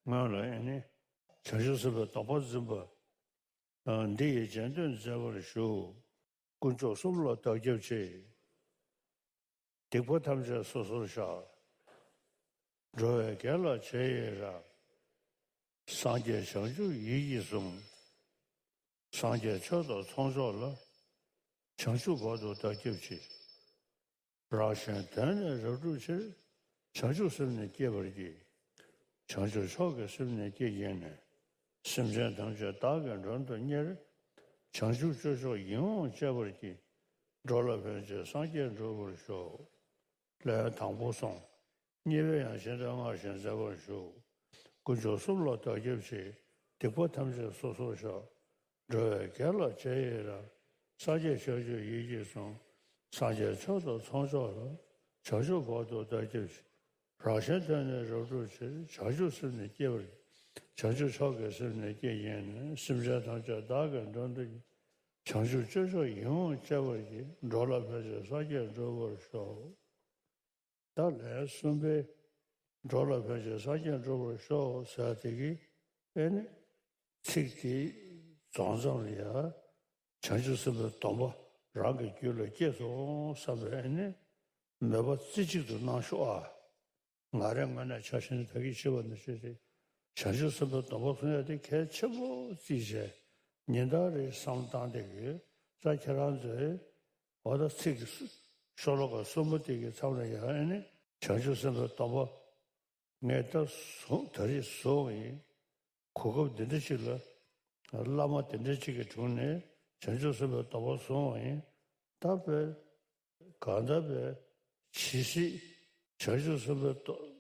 སྔོན་ལ་ཨེ་ནི་བྱང་ཆུབ་སེམས་དཔའི་སྡོམ་པ་འཛིན་པ། འདི་ཡི་རྗེས་ཟློས་མཛད་པར་ཞུ། དཀོན་མཆོག་གསུམ་ལ་བདག་སྐྱབས་མཆི། སྡིག་པ་ཐམས་ཅད་སོ་སོར་བཤགས། འགྲོ་བའི་དགེ་ལ་རྗེས་ཡི་རང་། སངས་རྒྱས་བྱང་ཆུབ་ཡིད་ཀྱིས་བཟུང་། སངས་རྒྱས་ཆོས་དང་ཚོགས་མཆོག་ལ། བྱང་ཆུབ་བར་དུ་བདག་སྐྱབས་མཆི། རང་གཞན་དོན་ནི་རབ་བསྒྲུབ་ཕྱིར། བྱང་ཆུབ་སེམས་ནི་བསྐྱེད་པར་བགྱི། བྱང་ཆུབ་མཆོག་གི་སེམས་ནི་བསྐྱེད་བགྱིས་ནས། སེམས་ཅན་ཐམས་ཅད་བདག་གིས་མགྲོན་དུ་གཉེར། བྱང་ཆུབ་སྤྱོད་མཆོག་ཡིད་འོང་སྤྱད་པར་བགྱི། འགྲོ་ལ་ཕན་ཕྱིར་སངས་རྒྱས་འགྲུབ་པར་ཤོག། ལན་དང་པོ་སོང་། གཉིས་པའི་ཡང་གཞན་དོན་སྔར་བཞིན་མཛད་པར་ཞུ། དཀོན་མཆོག་གསུམ་ལ་བདག་སྐྱབས་མཆི། སྡིག་པ་ཐམས་ཅད་སོ་སོར་བཤགས། འགྲོ་བའི་དགེ་ལ་རྗེས་ཡི་རང་། སངས་རྒྱས་བྱང་ཆུབ་ཡིད་ཀྱིས་བཟུང་། སངས་རྒྱས་ཆོས་དང་ཚོགས་མཆོག་ལ། བྱང་ཆུབ་བར་དུ་བདག་སྐྱབས་མཆི། རང་གཞན་དོན་ནི་རབ་བསྒྲུབ་ཕྱིར། བྱང་ཆུབ་སེམས་ནི་བསྐྱེད་པར། བྱང་ཆུབ་མཆོག་གི་སེམས་ནི་བསྐྱེད་བགྱིས་ནས། སེམས་ཅན་ཐམས་ཅད་བདག་གིས་མགྲོན་དུ། བྱང་ཆུབ་སྤྱོད་མཆོག་ཡིད་འོང་སྤྱད་པར་བགྱི། འགྲོ་ལ་ཕན་ཕྱིར་སངས་རྒྱས་འགྲུབ་པར་ཤོག། ད་ལན་གསུམ་པའི་འགྲོ་ལ་ཕན་ཕྱིར་སངས་རྒྱས་འགྲུབ་པར་ཤོག་ཟེར་དེ་གི་ཨེ་ནི་ཚིག་དེ་རྫོགས་མཚམས་ལ་ཡ་བྱང་ཆུབ་སེམས་དཔའི་སྡོམ་པ་རང་གི་རྒྱུད་ལ་སྐྱེས་སོང་བསམ་པའི་ཨེ་ནི་མོས་པ་རྩེ་གཅིག་ཏུ་གནང་ཤོག་ཨ། ང་རའི་ངོས་ནས་ཆ་བཞག་ན་ད་གིན་ཞུས་པ་ནང་བཞིན་རེད། བྱང་ཆུབ་སེམས་དཔའི་སྡོམ་པ་སྲུང་ཡ་དེ་གལ་ཆེན་པོ་བརྩིས་བྱས་ཉིན་ལྟར་རེ་བསམ་བློ་བཏང་བསྡད་ཀྱི་ཡོད། ད་ཁྱེད་རང་ཚོས་འོ་ད་ཚིག་གི་ཤོ་ལོ་ཀ་གསུམ་པོ་དེ་གི་མཚམས་ལ་ཡང་ཨེ་ནི་བྱང་ཆུབ་སེམས་དཔའི་སྡོམ་པ་ངས་ད་བཟུང་ད་རེས་བཟུང་བ་ཡིན། གོ་སྐབས་འདི་འདྲ་ཞིག་ལ་བླ་མ་དེ་འདྲ་ཞིག་གི་དྲུང་ནས་བྱང་ཆུབ་སེམས་དཔའི་སྡོམ་པ་བཟུང་བ་ཡིན། ད་བས་གང་ལྟར་བས་ཇི་སྲིད་བྱང་ཆུབ་སེམས་དཔའི་སྡོམ་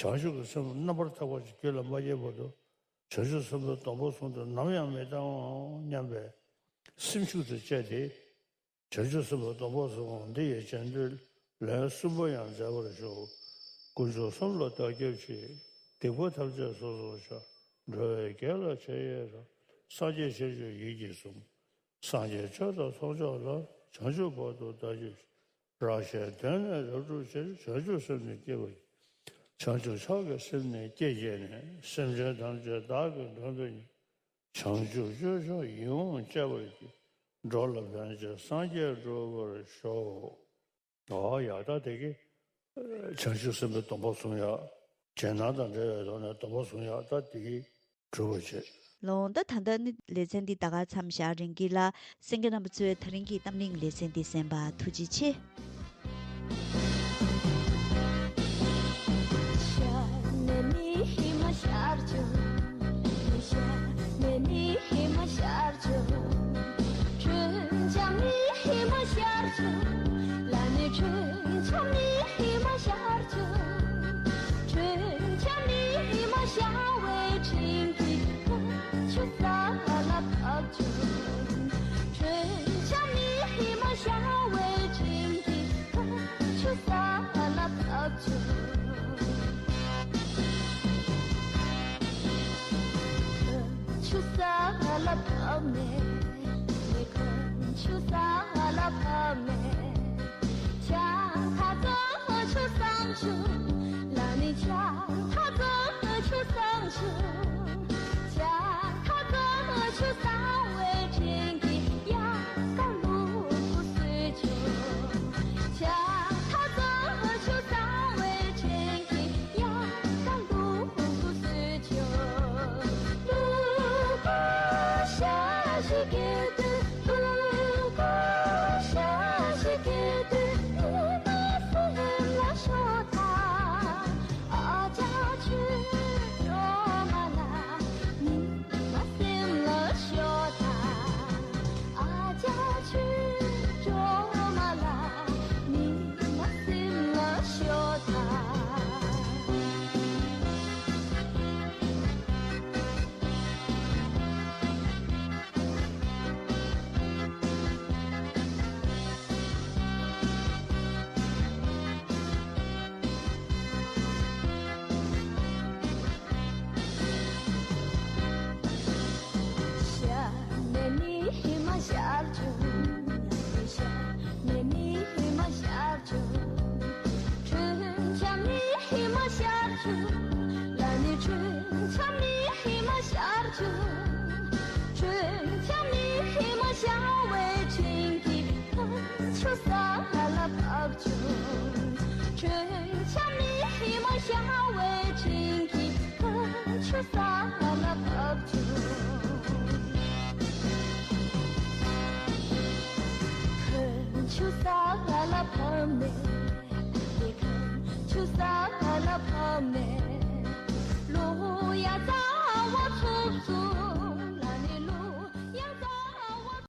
བྱང་ཆུབ་ཀྱི་སེམས་རྣམ་པར་དག་པ་ཞིག་རྒྱུད་ལ་མ་སྐྱེས་བར་དུ་བྱང་ཆུབ་སེམས་དཔའི་སྡོམ་པ་བཟུང་སྟེ་ནམ་ཡང་མི་གཏང་སྙམ་པའི་སེམས་ཤུགས་དེ་བསྐྱེད་དེ། བྱང་ཆུབ་སེམས་དཔའི་སྡོམ་པ་བཟུང་། འདི་ཡི་རྗེས་ཟློས་ལན་གསུམ་པ་ཡང་མཛད་པར་ཞུ། དཀོན་མཆོག་གསུམ་ལ་བདག་སྐྱབས་མཆི། སྡིག་པ་ཐམས་ཅད་སོ་སོར་བཤགས། འགྲོ་བའི་དགེ་ལ་རྗེས་ཡི་རང་། སངས་རྒྱས་ཤེས་བྱ་ཡིད་ཀྱིས་བཟུང་། སངས་རྒྱས་ཆོས་དང་ཚོགས་མཆོག་ལ། བྱང་ཆུབ་བར་དུ་བདག་སྐྱབས་མཆི། རང་གཞན་དོན་ནི་རབ་བསྒྲུབ་ཕྱིར། བྱང་ཆུབ་སེམས་ནི་བསྐྱེད་པར་བགྱི། བྱང་ཆུབ་མཆོག་གི་སེམས་ནི་བསྐྱེད་བགྱིས་ནས། སེམས་ཅན་ཐམས་ཅད་བདག་གིས་མགྲོན་དུ་གཉེར། བྱང་ཆུབ་སྤྱོད་མཆོག་ཡིད་འོང་སྤྱད་པར་བགྱི། འགྲོ་ལ་ཕན་ཕྱིར་སངས་རྒྱས་འགྲུབ་པར་ཤོག། ཨོ་ཡ་ད་དེ་གི་བྱང་ཆུབ་སེམས་དཔའི་སྡོམ་པ་བཟུང་ཡ། རྗེས་གནང་དང་འབྲེལ་བའི་ཐོག་ནས་སྡོམ་པ་བཟུང་ཡ་ད་དེ་གི་གྲུབ་པ་བྱེད། ལོང་ད་ད་ལྟ་ནི་ལེ་ཚན་འདི་ད་ག་མཚམས་བཞག། རིང་གི་ལ་གསན་མཁན་རྣམ་པ་ཚོས་ད་རིང་གི་གཏམ་གླེང་ལེ་ཚན་འདི་གསན་པ་ཐུགས་རྗེ་ཆེ།